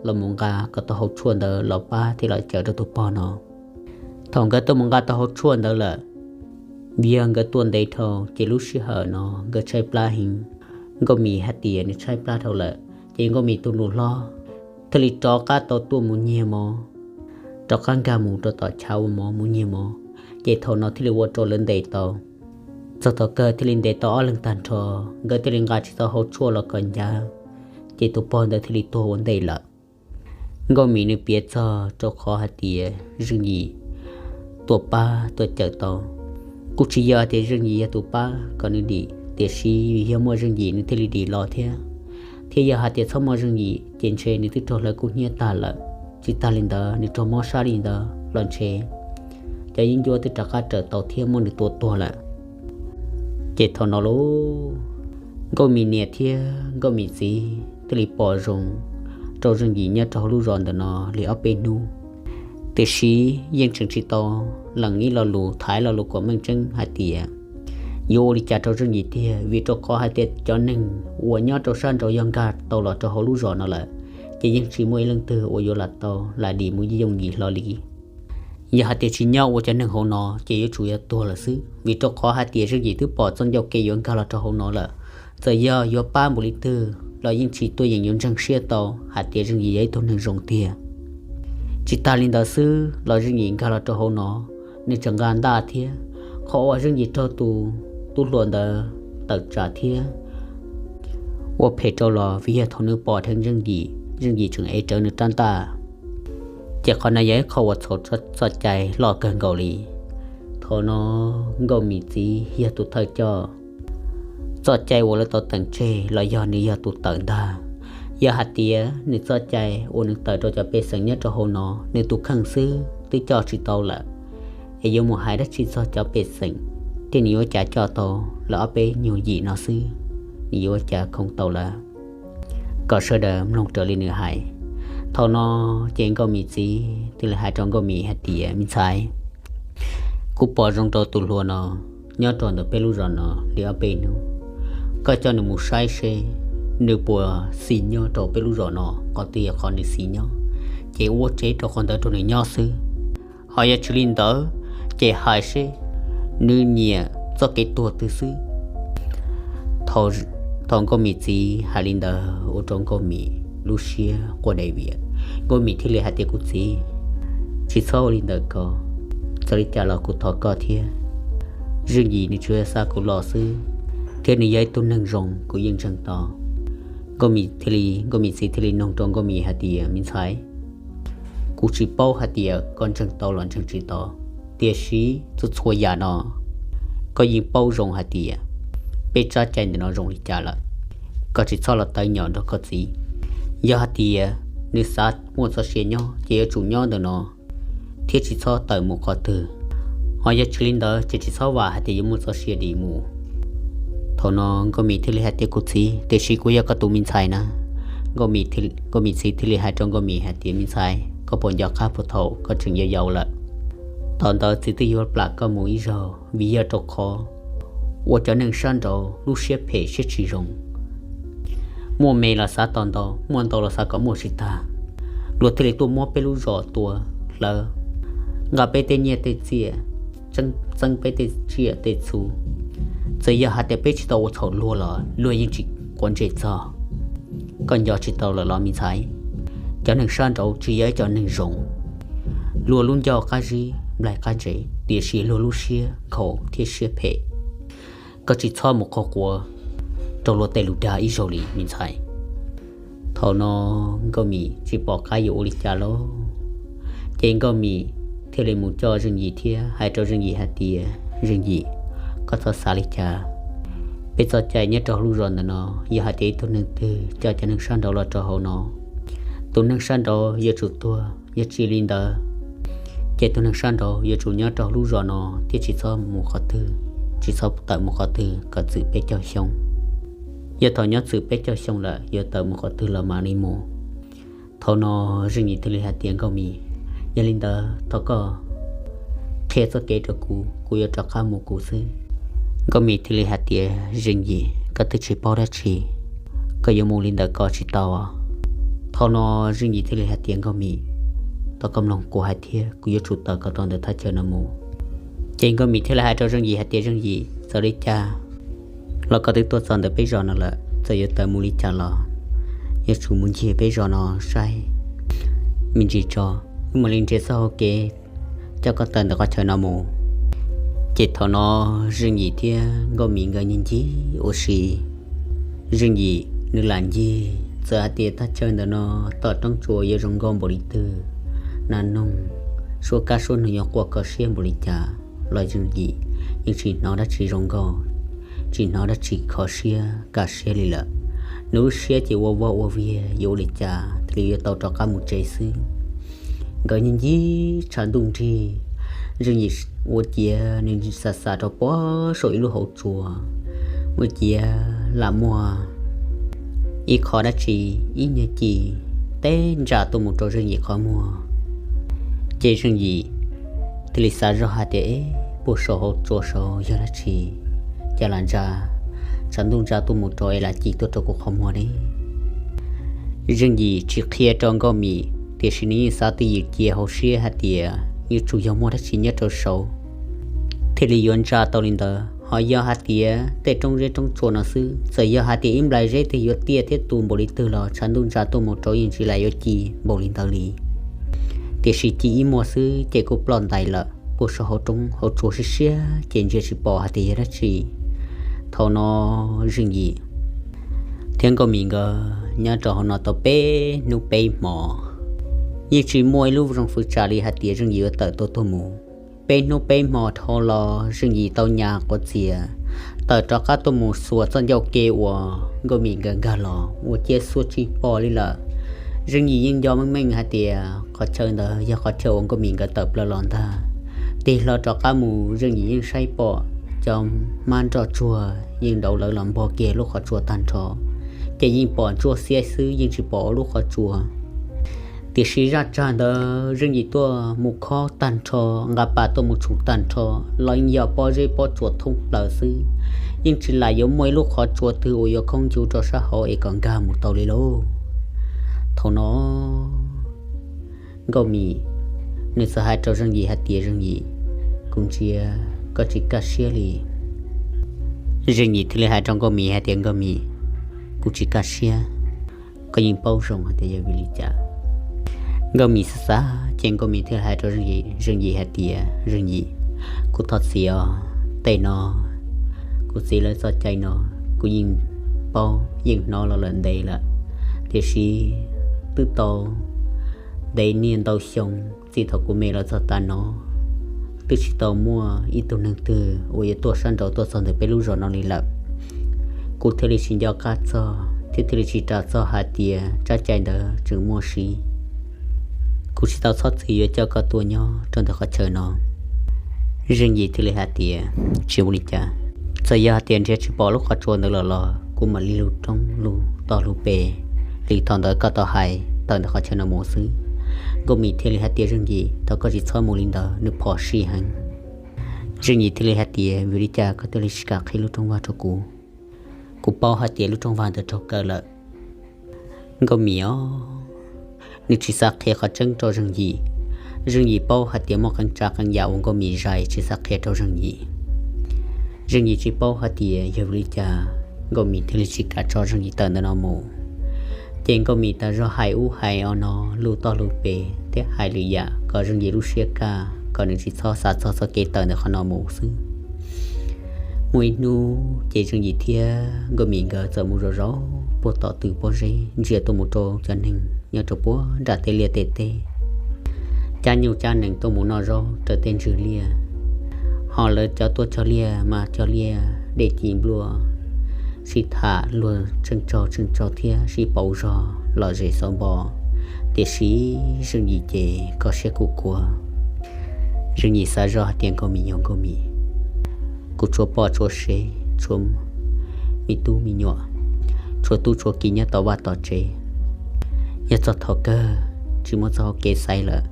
los mus nqa kom tau hau tshuaj ntawd los pab thiab los cawm rau tus pog no. Thaum nkawd tuaj mus nqa tau hau tshuaj ntawd lawm, vim yog nkawd tuaj ntev dhau ces lub sij hawm no nkawd tshaib plab heev. Nkauj Mim hais tias nws tshaib plab dhau lawm, ces Nkauj Mim tus nus hlob thiaj li rov qab tau tuaj mus nyiag mov, rov qab nkag mus rau tom chav ua mov mus nyiag mov. Ces thaum no thiaj li ua rau lawv ntes tau. Txog tom kawg thiaj li ntes tau ob leeg tag nrho, nkawd thiaj li nqa tsis tau hau tshuaj los kom ncav, ces tus pog ntawd thiaj li tuag ua ntej lawm. Nkauj Mim nws piav txog rau qhov hais tias Zeej Yim tuaj pab tuaj cawm tau. Kuj tsis yog hais tias Zeej Yim yog tus pab kom nws dim, tiam sis vim yog muaj Zeej Yim nws thiaj li dim los thiab. Thiab yog hais tias txhob muaj Zeej Yim ces ntshe nws twb raug hlawv kub hnyiab tag lawm. Tsis tag li ntawd nws raug mob sab li ntawd los ntshe cov yeeb ncuab twb rov qab raws tau thiab muab nws tua tuag lawm. Ces thaum no lauj, Nkauj Mim niam thiab Nkauj Mim txiv thiaj li pom zoo rau Zeej Yim nyob rau hauv lub zos ntawm no li ob peb hnub. Tiam sis yeej tseem tsis tau lees ib lo lus, tham ib lo lus kom meej tseeb hais tias yuav ua li cas rau Zeej Yim tiag, vim rau qhov hais tias cov neeg uas nyob rau sab nraud yog nkag tau los rau hauv lub zos no lawm, ces yeej tsis muaj ib leej twg uas yuav lam tau lam dim mus yooj yim hlo li. Yog hais tias tsis nyob ua cov neeg hauv no ces yuav tsum yuav tuag lawm xwb, vim rau qhov hais tias Zeej Yim twb pom txoj ncauj ke yuav nkag los rau hauv no lawm. Txawm yog yuav pab npaum li twg los yeej tsis tuaj yeem yuav ntseeg siab tau hais tias Zeej Yim yog ib tug neeg zoo tiag. Tsis tag li ntawd xwb los Zeej Yim nkag los rau hauv no, nws tseem nqa ntaj thiab. Qhov uas Zeej Yim raug tus tub hluas ntawd tawm tsam thiab ua phem rau los vim yog thaum nws pom dheev Zeej Yim, Zeej Yim tseem ev rawv nws rab ntaj. Ces qhov no yog ib qho uas txhaum txoj cai loj kawg nkaus li. Thaum no Nkauj Mim txiv yog tus thawj coj txoj cai uas lawv tau teem tseg los yog nws yog tus tawm ntag. Yog hais tias nws txoj cai uas nws tawm rau cov pej xeem nyob rau hauv no, nws tus kheej xwb twb coj tsis tau lawm, es yuav mus hais dab tsi txog cov pej xeem, thiab nws yuav cas coj tau lawv ob peb nyuag yim no xwb, nws yuav ua cas khoom tau lawv. Kom sawv daws mloog raws li nws hais. Thaum no ces Nkauj Mim txiv thiaj li hais rau Nkauj Mim hais tias, Me ntxhais, Kuv pom zoo rau tus hluas no nyob rau ntawm peb lub zos no li ob peb hnub. Koj coj nws mus saib seb nws puas xis nyob rau peb lub zos no, qhov twg yog qhov nws xis nyob, ces ua tsev rau qhov ntawd rau nws nyob xwb. Ho yog tsis li ntawd, ces hais seb nws nyiam txoj kev tuag twg xwb. Thaum Nkauj Mim txiv hais li ntawd ua rau Nkauj Mim lub siab quaj daim viam. Nkauj Mim thiaj li hais tias, kuv txiv, tsis txhob ua li ntawd ko, txawm li cas los kuv thov koj thiab. Zeej Yim nws tsuas yog xa kuv los xwb, thiab nws yog ib tug neeg zoo kuv yeej ntseeg tau. Nkauj Mim thiaj li, Nkauj Mim txiv thiaj li nug rau Nkauj Mim hais tias, me ntxhais, kuv tsis paub hais tias koj ntseeg tau los ntseeg tsis tau, tiam sis txhua txhua yam no koj yeej paub zoo hais tias peb tsab cai ntawm no zoo li cas lawm. Koj tsis txhob los tawv nyom nrog koj txiv. Yog hais tias nws xav muaj txoj sia nyob ces yuav tsum nyob ntawm no thiab tsis txhob tawm mus qhov twg. Ho yog tsis li ntawd ces tsis txhob vam hais tias yuav muaj txoj sia dim mus. Thaum no Nkauj Mim thiaj li hais tias, kuv txiv, tiam sis kuv yog koj tus me ntxhais na. Nkauj Mim txiv thiaj li hais rau Nkauj Mim hais tias, me ntxhais, koj puas nco qab puag thaum koj tseem yau yau lawm, thaum ntawd txiv twb yuav plam koj mus ib zaug vim yog rau qhov uas cov neeg sab nraud lub siab phem siab tsis zoo, muaj me los xav tau ntau, muaj ntau los xav kom muaj tsis tag. Luag thiaj li tuaj muab peb lub zos tua hlawv, nqa peb tej nyiaj tej txiaj, txeeb peb tej tsiaj tej txhu. Txawm yog hais tias peb tsis tau ua txhaum luag los luag yeej tsis quav ntsej txog. Koj nco tsis tau lawm los me ntxhais? Cov neeg sab nraud tsis yog ib cov neeg zoo. Luag lub ncauj qab zib nplaig qab ntsev, tiam sis luag lub siab nkhaus thiab siab phem. Koj tsis txhob mus qhuas quav rau luag tej lus dag ib zaug li me ntxhais. Thaum no Nkauj Mim tsis pom qab yuav ua li cas lauj, ces Nkauj Mim thiaj li mus coj Zeej Yim thiab hais rau Zeej Yim hais tias, Zeej Yim, koj txhob xav li cas. Peb txoj cai nyob rau lub zos ntawm no, yog hais tias ib tug neeg twg coj cov neeg sab nraud los rau hauv no, tus neeg sab nraud yuav tsum tuag, yog tsis li ntawd ces tus neeg sab nraud yuav tsum nyob rau lub zos no thiab tsis txhob mus qhov twg, tsis txhob tawm mus qhov twg kom txwm peb caug xyoo. Yog thaum nyob txwm peb caug xyoo lawm yuav tawm mus qhov twg los mam li mus. Thaum no Zeej Yim thiaj li hais tias, Nkauj Mim, yog li ntawd thov koj qhia txoj kev rau kuv, kuv yuav rov qab mus kuv xwb. Nkauj Mim thiaj li hais tias, Zeej Yim, koj twb tsis paub dab tsi, koj yuav mus li ntawd koj tsis tau. Thaum no Zeej Yim thiaj li hais tias, Nkauj Mim, thov koj mloog kuv hais thiab, kuv yuav tsum tawm koj rau ntawm thaj chaw no mus. Ces Nkauj Mim thiaj li hais rau Zeej Yim hais tias, Zeej Yim, txawm li cas los koj twb tuaj txog ntawm peb zos no lawm, txawm yuav tawm mus li cas los yuav tsum mus ncig peb zos no saib me ntsis tso, wb mam li nrhiav txoj hau kev coj koj tawm ntawm qhov chaw no mus. Ces thaum no Zeej Yim thiab Nkauj Mim nkawd ncig ncig ua si. Zeej Yim nws lam ncig, txawm hais tias thaj chaw ntawm no tom roob tsua yuav zoo nkauj npaum li twg, nas noog, suab kab suab nug yuav quaj kho siab npaum li cas los Zeej Yim yeej tsis hnov dab tsi zoo nkauj, tsis hnov dab tsi kho siab kaj siab li lawm. Nws lub siab ces ua vog ua viag yuav ua li cas thiaj li yuav tau rov qab mus tsev xwb. Nkawd ncig ncig tshav ntuj nrig, Zeej Yim ua ciav nws xam xam rau puag saum ib lub hauv tsua, ua ciav lam muaj ib qho dab tsi, ib nyuag ci teb ntsa tuaj mus rau Zeej Yim qhov muag. Ces Zeej Yim thiaj li xav zoj hais tias, Eb, puag saum hauv tsua saud yog dab tsi, cas lam ntsa, tshav ntuj ntsa tuaj mus rau es lam ci tuaj rau kuv qhov muag ne? Zeej Yim tsis qhia rau Nkauj Mim, tiam sis nws yeej xav twj ywm cia hauv siab hais tias yuav tsum yog muaj dab tsi nyob rau saud thiaj li yuav ntsa tau li ntawd. Ho yog hais tias tej roob zeb roob tsua no xwb, txawm yog hais tias ib nplais zeb twg yuav tiaj thiab tu npaum li twg los tshav ntuj ntsa tuaj mus rau yeej tsis lam yuav ci npaum li ntawd li. Tiam sis ci ib muag xwb ces kuj ploj ntais lawm puag saum hauv roob hauv tsua siab siab ces ntsia tsis pom hais tias yog dab tsi. Thaum no Zeej Yim thiab Nkauj Mim nkawd nyob rau hauv no tau peb hnub peb hmo, yeej tsis muaj ib lub zoo fwv tsam li hais tias Zeej Yim yuav tawm tuaj tuag mus. Peb hnub peb hmo dhau los Zeej Yim tau nyas quav txias tawm rov qab tuaj mus xuas txoj ncauj ke uas Nkauj Mim nkawd nkag los ua ciav xuas tsis pom li lawm. Zeej Yim yeej nco meej meej hais tias qhov chaw ntawd yog qhov chaw uas Nkauj Mim nkawd tawm plaws los ntag. Tig hlo rov qab mus Zeej Yim yeej saib pom cov hmab nroj tsuag yeej nrauv lawv los npog kiag lub qhov tsua tag nrho, ces yeej pom ntsuab xiab xwb yeej tsis pom ua lub qhov tsua. Tiam sis zaj tsag ntawd Zeej Yim tuaj mus khob tag nrho, nqa pas tuaj mus tshum tag nrho los yeej yog pob zeb pob tsuas thoob plaws xwb, yeej tsis lam yuav muaj ib lub qhov tsua twg uas yuav khoob ncuv rau sab hauv es kom nkag mus tau li lauj. Thaum no Nkauj Mim nws txawm hais rau Zeej Yim hais tias, Zeej Yim, kuv ntsia koj tsis kaj siab li. Zeej Yim thiaj li hais rau Nkauj Mim hais tias, Nkauj Mim, kuv tsis kaj siab, koj yeej paub zoo hais tias yog vim li cas. Nkauj Mim xav xav ces Nkauj Mim thiaj li hais rau Zeej Yim hais tias, Zeej Yim, kuv thov txim os, tej no kuv txiv lawv txoj cai no kuv yeej paub yeej hnov los lawm ntev lawm, tiam sis twb tau ntev niaj ntau xyoo txij thaum kuv me los txog tav no twb tsis tau muaj ib tug neeg twg uas yuav tuaj sab nraud tuaj txog ntawm peb lub zos no li lawm. Kuv thiaj li tsis nco qab txog thiab thiaj li tsis ras txog hais tias tsab cai ntawd tseem muaj siv. Kuv tsis tau txhob txwm yuav coj koj tuaj nyob rau ntawm qhov chaw no. Zeej Yim thiaj li hais tias, Tsis ua li cas, txawm yog hais tias nrhiav tsis pom lub qhov tsua ntawd lawm los kuv mam li lug roob lug toj lug pes li thaum ntawd koj tau hais tawm ntawm qhov chaw no mus xwb. Nkauj Mim thiaj li hais tias, Zeej Yim, thov koj tsis txhob mus li ntawd, nws phom sij heev. Zeej Yim thiaj li hais tias, Vim li cas koj thiaj li tsis kam qhib lub rooj vag rau kuv? Kuv paub hais tias lub rooj vag ntawd raug kaw lawm. Nkauj Mim os, nws tsis xav qhia qhov tseeb rau Zeej Yim. Zeej Yim paub hais tias muaj qee tsav qee yam uas Nkauj Mim zais tsis xav qhia rau Zeej Yim. Zeej Yim tsis paub hais tias yog vim li cas Nkauj Mim thiaj li tsis kam tso Zeej Yim tawm ntawm no mus. Ces Nkauj Mim tas zog hais ub hais o no, lug toj lug pes thiab hais lwm yam kom Zeej Yim lub siab kaj, kom nws tsis txhob xav txog txoj kev tawm ntawm qhov no mus xwb. Muaj ib hnub ces Zeej Yim thiab Nkauj Mim nkawd txawm mus zov zov puag tom tw pob zeb ntsia tuaj mus rau cov neeg nyob rau puag nram tej liaj tej teb, cab nyuj cab nees tuaj mus noj zaub raws tej ntswg liaj. Ho lawv cov tuaj cog liaj mas cog liaj dej ci npluaj, sib tham luag tsheej tsaug tsheej tsaug thiab sib pauv zog lom zem xauv npo. Tiam sis Zeej Yim ces kho siab kuj kua. Zeej Yim xav zoj hais tias Nkauj Mim yog Nkauj Mim, kuv tshuav poj tshuav sev, tshuav me tub me nyuam, tshuav tub tshuav ki nyob tom vaj tom tsev. Yog txog thaum kawg tsis muaj txoj hau kev xaiv lawm,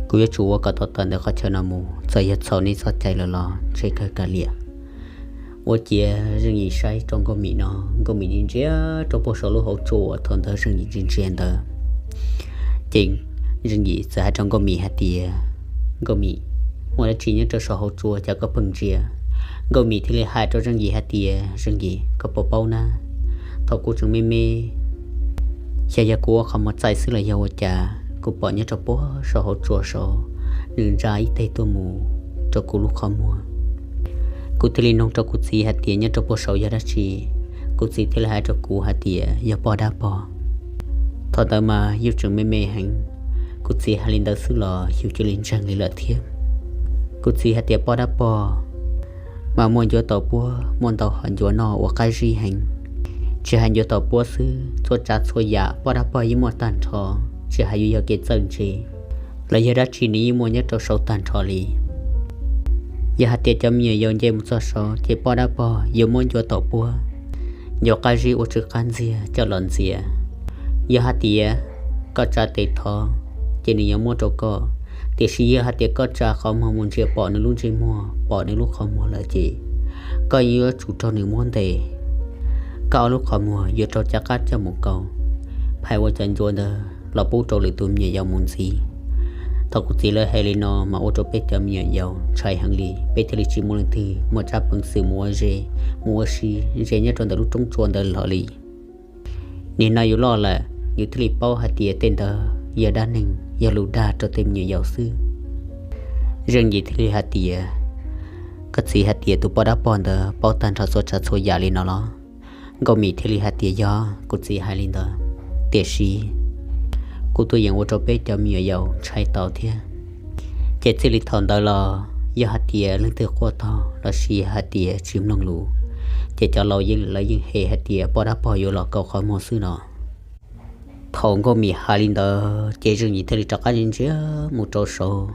kuv yuav tsum ua kom tau tawm ntawm qhov chaw no mus, txawm yog txhaum nej txoj cai lawm los ntshe kawg kav liam. Ua ciav Zeej Yim saib rau Nkauj Mim no, Nkauj Mim ntsia ntsia rau puag saum lub hauv tsua uas thaum ntawd Zeej Yim ntsia ntsia ntawd. Ces Zeej Yim txawm hais rau Nkauj Mim hais tias, Nkauj Mim, muaj dab tsi nyob rau saum hauv tsua cas koj pheej ntsia? Nkauj Mim thiaj li hais rau Zeej Yim hais tias, Zeej Yim, koj puas paub na, thaum kuv tseem me me, xyov yog kuv ua qhov muag txaij xwb los yog ua cas, kuv pom nyob rau puag saum hauv tsua saud, nws ntsa ib teg tuaj mus rau kuv lub qhov muag. Kuv thiaj li noog rau kuv txiv hais tias nyob rau puag saud yog dab tsi. Kuv txiv thiaj li hais rau kuv hais tias yog poj dab pog. Thaum ntawd mas yus tseem me me heev, kuv txiv hais li ntawd xwb los yus cia li ntseeg li lawm thiab. Kuv txiv hais tias poj dab pog mas muaj ncuav taus puab, muaj ntau hom ncuav noj uas qab zib heev. Tsis hais ncuav taus puab xwb, txhua tsav txhua yam poj dab pog yeej muaj tag nrho, tsis hais yuav yog kev txawj ntse los yog dab tsi nws yeej muaj nyob rau saud tag nrho li. Yog hais tias cov me nyuam yaus nce mus txog saud ces poj dab pog yuav muab ncuav taus puab, ncuav qab zib ua tsw qab ntxiag coj los ntxias. Yog hais tias koj tsa tes thov ces nws yuav muab rau koj, tiam sis yog hais tias koj tsa qhov muag mus ntsia pom nws lub ntsej muag pom nws lub qhov muag lawm ces koj yuav tsum raug nws muab ntes. Koj ob lub qhov muag yuav raug cov qab coj mus kaus, phais ua cov ncuav ntawd los pub rau lwm tus me nyuam yaus mus ntxiv. Thaum kuv txiv lawv hais li no mas ua rau peb cov me nyuam yaus ntshai heev li, peb thiaj li tsis muaj leej twg muaj tsab peev xwm mus ua ze, mus ua si ze nyob rau ntawm lub roob tsua ntawd hlo li. Nim no yus loj lawm, yus thiaj li paub hais tias tej ntawd yog dab neeg, yog lus dag rau tej me nyuam yaus xwb. Zeej Yim thiaj li hais tias, koj txiv hais tias tus poj dab pog ntawd paub tag nrho txhua tsav txhua yam li no los? Nkauj Mim thiaj li hais tias yog, kuv txiv hais li ntawd, tiam sis kuv tuaj yeem ua rau peb cov me nyuam yaus ntshai tau thiab. Ces txij li thaum ntawd los yog hais tias leej twg quaj tog los sis hais tias tsis mloog lus, ces cov laus yeej lawv yeej hem hais tias poj dab pog yuav los kaus qhov muag xwb no. Thaum Nkauj Mim hais li ntawd ces Zeej Yim thiaj li rov qab ntsia mus rau saud.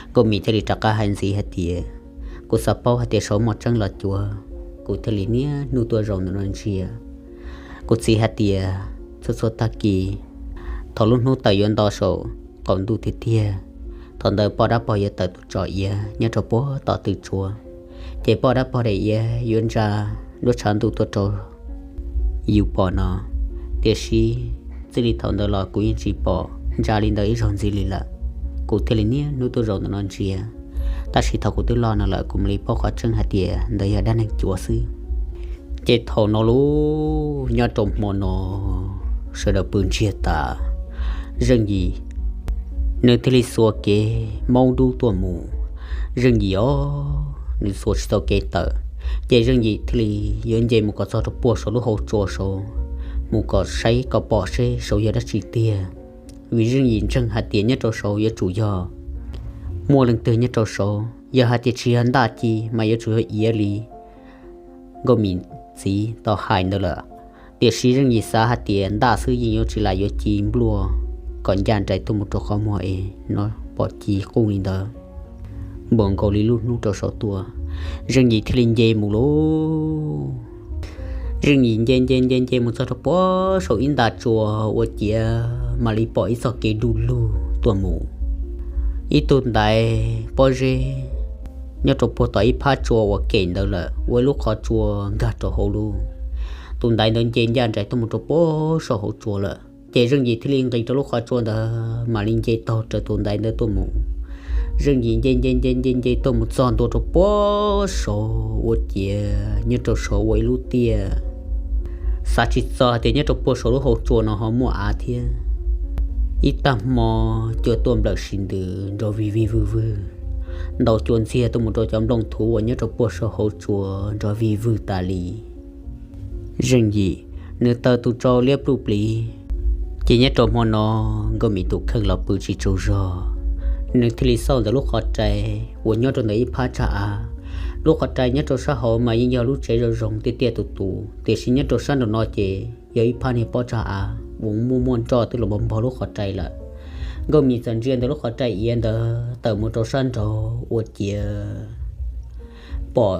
Nkauj Mim thiaj li rov qab hais ntxiv hais tias, kuv xav paub hais tias saud muaj tseeb los cuav, kuv thiaj li niaj hnub tuaj zaum ntawm no ntsia. Kuv txiv hais tias txhua txhua tag kis Thaum lub hnub tawm yuav nto saum qaum ntuj tiag tiag, thaum ntawd poj dab pog yuav tawm tuaj tso iav nyob rau puag tom tw tsua, ces poj dab pog daim iav yuav ntsa nruab tshav ntuj tuaj rau yus pom no. Tiam sis txij li thaum ntawd los kuv yeej tsis pom ntsa li ntawd ib zaug ntxiv li lawm. Kuv thiaj li niaj hnub tuaj zaum ntawm no ntsia, tab sis thaum kuv twb loj no lawm kuv mam li paub qhov tseeb hais tias ntawd yog dab neeg cuav xwb. Ces thaum no lub nyob rau hmo no sawv daws pw ntsiag tas, Zeej Yim nws thiaj li xuas kev maub dub tuaj mus. Zeej Yim os, nws xuas tsis tau kev tawm, ces Zeej Yim thiaj li yuav nce mus kom txog rau puag saum lub hauv tsua saud, mus kom saib kom pom seb saud yog dab tsi tiag. Vim Zeej Yim ntseeg hais tias nyob rau saud yuav tsum yog muaj leej twg nyob rau saud, yog hais tias tsis yog ntaj ci mas yuav tsum yog iav li Nkauj Mim txiv tau hais ntawd lawm. Tiam sis Zeej Yim xav hais tias ntaj xwb yeej yuav tsis lam yuav ci npluaj kom ncaj nraim tuaj mus rau qhov muag es no pom ci quj li ntawd npaum nkaus li lub hnub rau saud tuaj. Zeej Yim thiaj li nce mus lauj. Zeej Yim nce nce nce nce mus txog rau puag saum ib nta tsua ua ciav mam li pom ib txoj kev du lug tuaj mus. Ib tug ntaiv pob zeb nyob rau puag tom ib phab tsua uas kem ntawd lawm ua ib lub qhov tsua nkag rau hauv lub. Tus ntaiv ntawd nce ncaj nraim tuaj mus rau puag saum hauv tsua lawm, ces Zeej Yim thiaj li nqis rau lub qhov tsua ntawd mam li nce taug raws tus ntaiv ntawd tuaj mus. Zeej Yim nce nce nce nce nce tuaj mus txog ntua rau puag saud ua ciav nyob rau saud ua ib lub tiaj. Xav tsis txog hais tias nyob rau puag saum lub hauv tsua no ho muaj av thiab. Ib tag hmo cua tuaj nplawm sis ntws nrov vig vig vwg vwg, ntaus cua ntxiag tuaj mus rau cov nplooj thuv uas nyob rau puag saum hauv tsua nrov vig vwg tas li. Zeej Yim nws taw tus tsau liab pluj pliv. Ces nyob rau hmo no Nkauj Mim tus kheej los pw tsis tsaug zog, nws thiaj li xauj ntawm lub qhov rai uas nyob rau ntawm ib phab tsag av. Lub qhov rai nyob rau sab hauv mas yeej yog lub tsev zoo zoo tiaj tiaj tus tus, tiam sis nyob rau sab nraum no ces yog ib phab niag pob tsag av uas muaj muaj nroj twb los npog npog lub qhov rai lawm. Nkauj Mim txawm ntsia ntawm lub qhov rai iav ntawd tawm mus rau sab nraud ua ciav pom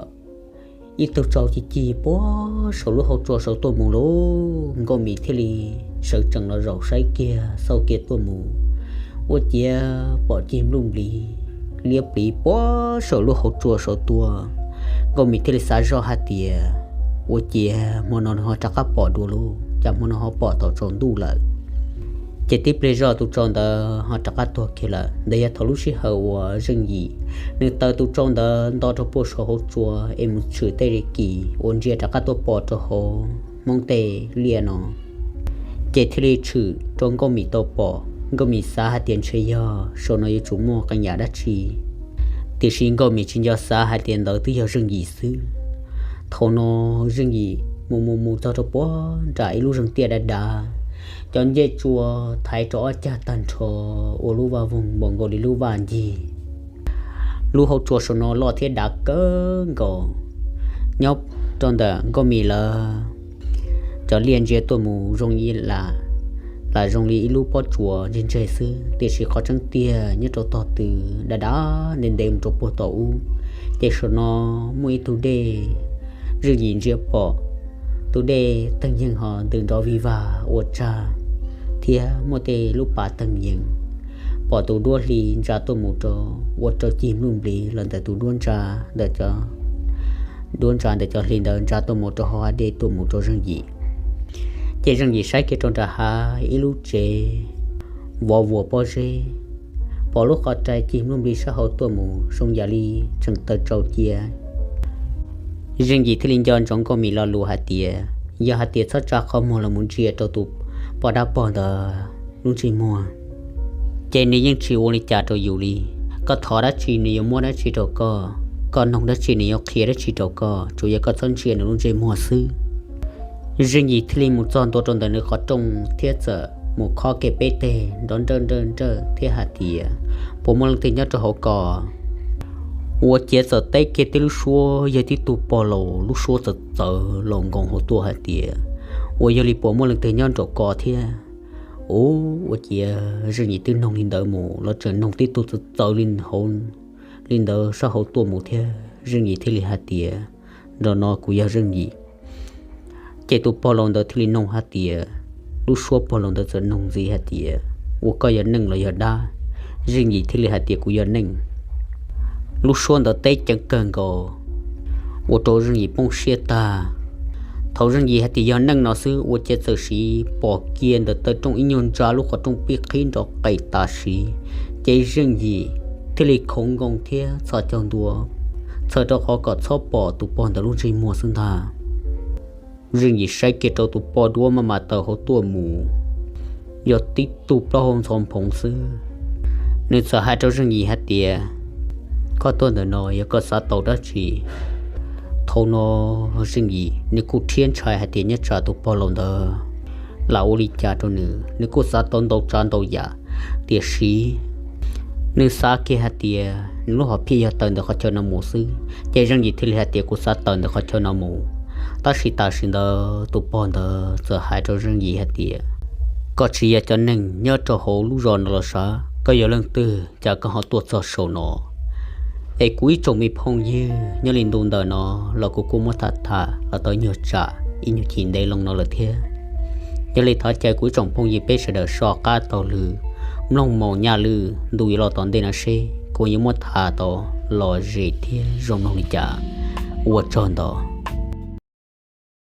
ib tug tsau ci ci puag saum lub hauv tsua saud tuaj mus lauj. Nkauj Mim thiaj li sawv tsees los zaum saib kiag xauj kiag tuaj mus, ua ciav pom cig npluj nplis liab pliv puag saum lub hauv tsua saud tuaj. Nkauj Mim thiaj li xav zoj hais tias, ua ciav hmo no nws ho rov qab pom dua lauj, cas hmo no ho pom thaum tsaus ntuj lawm. Ces tib pliag zoj tus tsau ntawd ho rov qab tuag kiag lawm. Ntawd yog thaum lub sij hawm uas Zeej Yim nws taw tus tsau ntawd nto rau puag saum hauv tsua es mus tshwm tej kis uas ntsia rov qab tuaj pom rau hauv Hmoob tej liaj no, ces thiaj li tshwm rau Nkauj Mim tau pom. Nkauj Mim xav hais tias ntshe yog saum no yuav tsum muaj qee yam dab tsi, tiam sis Nkauj Mim tsis nco xav hais tias ntawd twb yog Zeej Yim xwb. Thaum no Zeej Yim mus mus mus txog rau puag nram ib lub zeeg tiaj dav dav, cov ncej tsua thaiv rau ob cag tag nrho ua lub vaj voog npaum nkaus li lub vaj ncig. Lub hauv tsua saum no loj thiab dav kawg nkaus. Nyob rau ntawm Nkauj Mim lawv cov liaj ntsia tuaj mus zoo li lam, lam zoo li ib lub pob tsuas ntseg ntseg xwb, tiam sis qhov tseeb tiag nyob rau tog tw dav dav ntev ntev mus rau puag tom ub. Ces saum no muaj ib tug dej, Zeej Yim ntsia pom tus dej teeg yeeg ho ntws nrov vig vag ua tsag thiab muaj tej lub pas teeg yees. Pom tus duab hli ntsa tuaj mus rau, ua rau cig npluj nplis los ntawm tus duab ntsa ntawm cov, duab ntsa ntawm cov hli ntawd ntsa tuaj mus rau hauv hav dej tuaj mus rau Zeej Yim. Ces Zeej Yim saib kiag rau nram hav ib lub tsev vov vuas pob zeb, pom lub qhov rai cig npluj nplis sab hauv tuaj mus zoo yam li tseem taw tsau cia. Zeej Yim thiaj li nco ntsoov Nkauj Mim lo lus hais tias, yog hais tias txhob tsa qhov muag los mus ntsia rau tus poj dab pog ntawd lub ntsej muag, ces nws yeej tsis ua li cas rau yus li. Koj thov dab tsi nws yuav muab dab tsi rau koj, koj noog dab tsi nws yuav qhia dab tsi rau koj, tsuas yog koj txhob ntsia nws lub ntsej muag xwb. Zeej Yim thiaj li mus txog ntua rau ntawm nws qhov rooj thiab txawm mus khob kiag peb teg nrov nrawj nrawj nrawj thiab hais tias, puas muaj leej twg nyob rau hauv ko? Ua ciav txawm teb kiag tib lub suab yog tib tug pog laus, lub suab txawv txawv laus nkoos hauv tuaj hais tias, ua yog li puas muaj leej twg nyob nraum ko thiab? Ua ciav Zeej Yim twb noog li ntawd mus los tseem noog tib tug txawv txawv li hauv li ntawd sab hauv tuaj mus thiab. Zeej Yim thiaj li hais tias, nraum no kuv yog Zeej Yim. Ces tus pog laus ntawd thiaj li noog hais tias, lub suab pog laus ntawd txawm noog ntxiv hais tias, ua koj yog neeg los yog dab? Zeej Yim thiaj li hais tias, Kuv yog neeg. Lub suab ntawd teb ceev kawg nkaus, ua rau Zeej Yim poob siab tag. Thaum Zeej Yim hais tias yog neeg no xwb, ua cas txawm sim pom kiag ntawm taw rooj ib nyuag ntsa lub qhov rooj pib qhib nrov qes tam sim, ces Zeej Yim thiaj li khoov nkoos thiab txhos caug ntua, txhawm rau qhov kom txhob pom tus pog ntawd lub ntsej muag xwb ntag. Zeej Yim saib kiag rau tus pog duab maj mam tawm hauv tuaj mus, yog tib tug plaub hau ntxhov nphoov xwb. Nws txawm hais rau Zeej Yim hais tias, Koj tuaj ntawm no yog koj xav tau dab tsi? Thaum no Zeej Yim nws kuj rhiab ntshai hais tias nyob tsam tus pog laus ntawd lam ua li cas rau nws, nws kuj xav tau ntau tsav ntau yam. Tiam sis nws xav kiag hais tias nws lub hom phiaj yog tawm ntawm qhov chaw no mus xwb, ces Zeej Yim thiaj li hais tias, Kuv xav tawm ntawm qhov chaw no mus. Tab sis tam sim ntawd tus pog ntawd txawm hais rau Zeej Yim hais tias, Koj tsis yog cov neeg nyob rau hauv lub zos no los sav, koj yog leej twg cas koj ho tuaj txog saum no? Es kuv ib tsoom me phooj ywg nyob li ntu ntawm no los kuv kuj muab tham tham los tau nyuag tsam ib nyuag chim ntev loo no lawm thiab. Yog li thov caw kuv ib tsoom phooj ywg peb sawv daws so qab taug lw mloog mus nyaj lwm ntu yuav los tom ntej no seb kuv yuav muab tham tau lom zem thiab zoo mloog li cas. Ua tsaug ntau.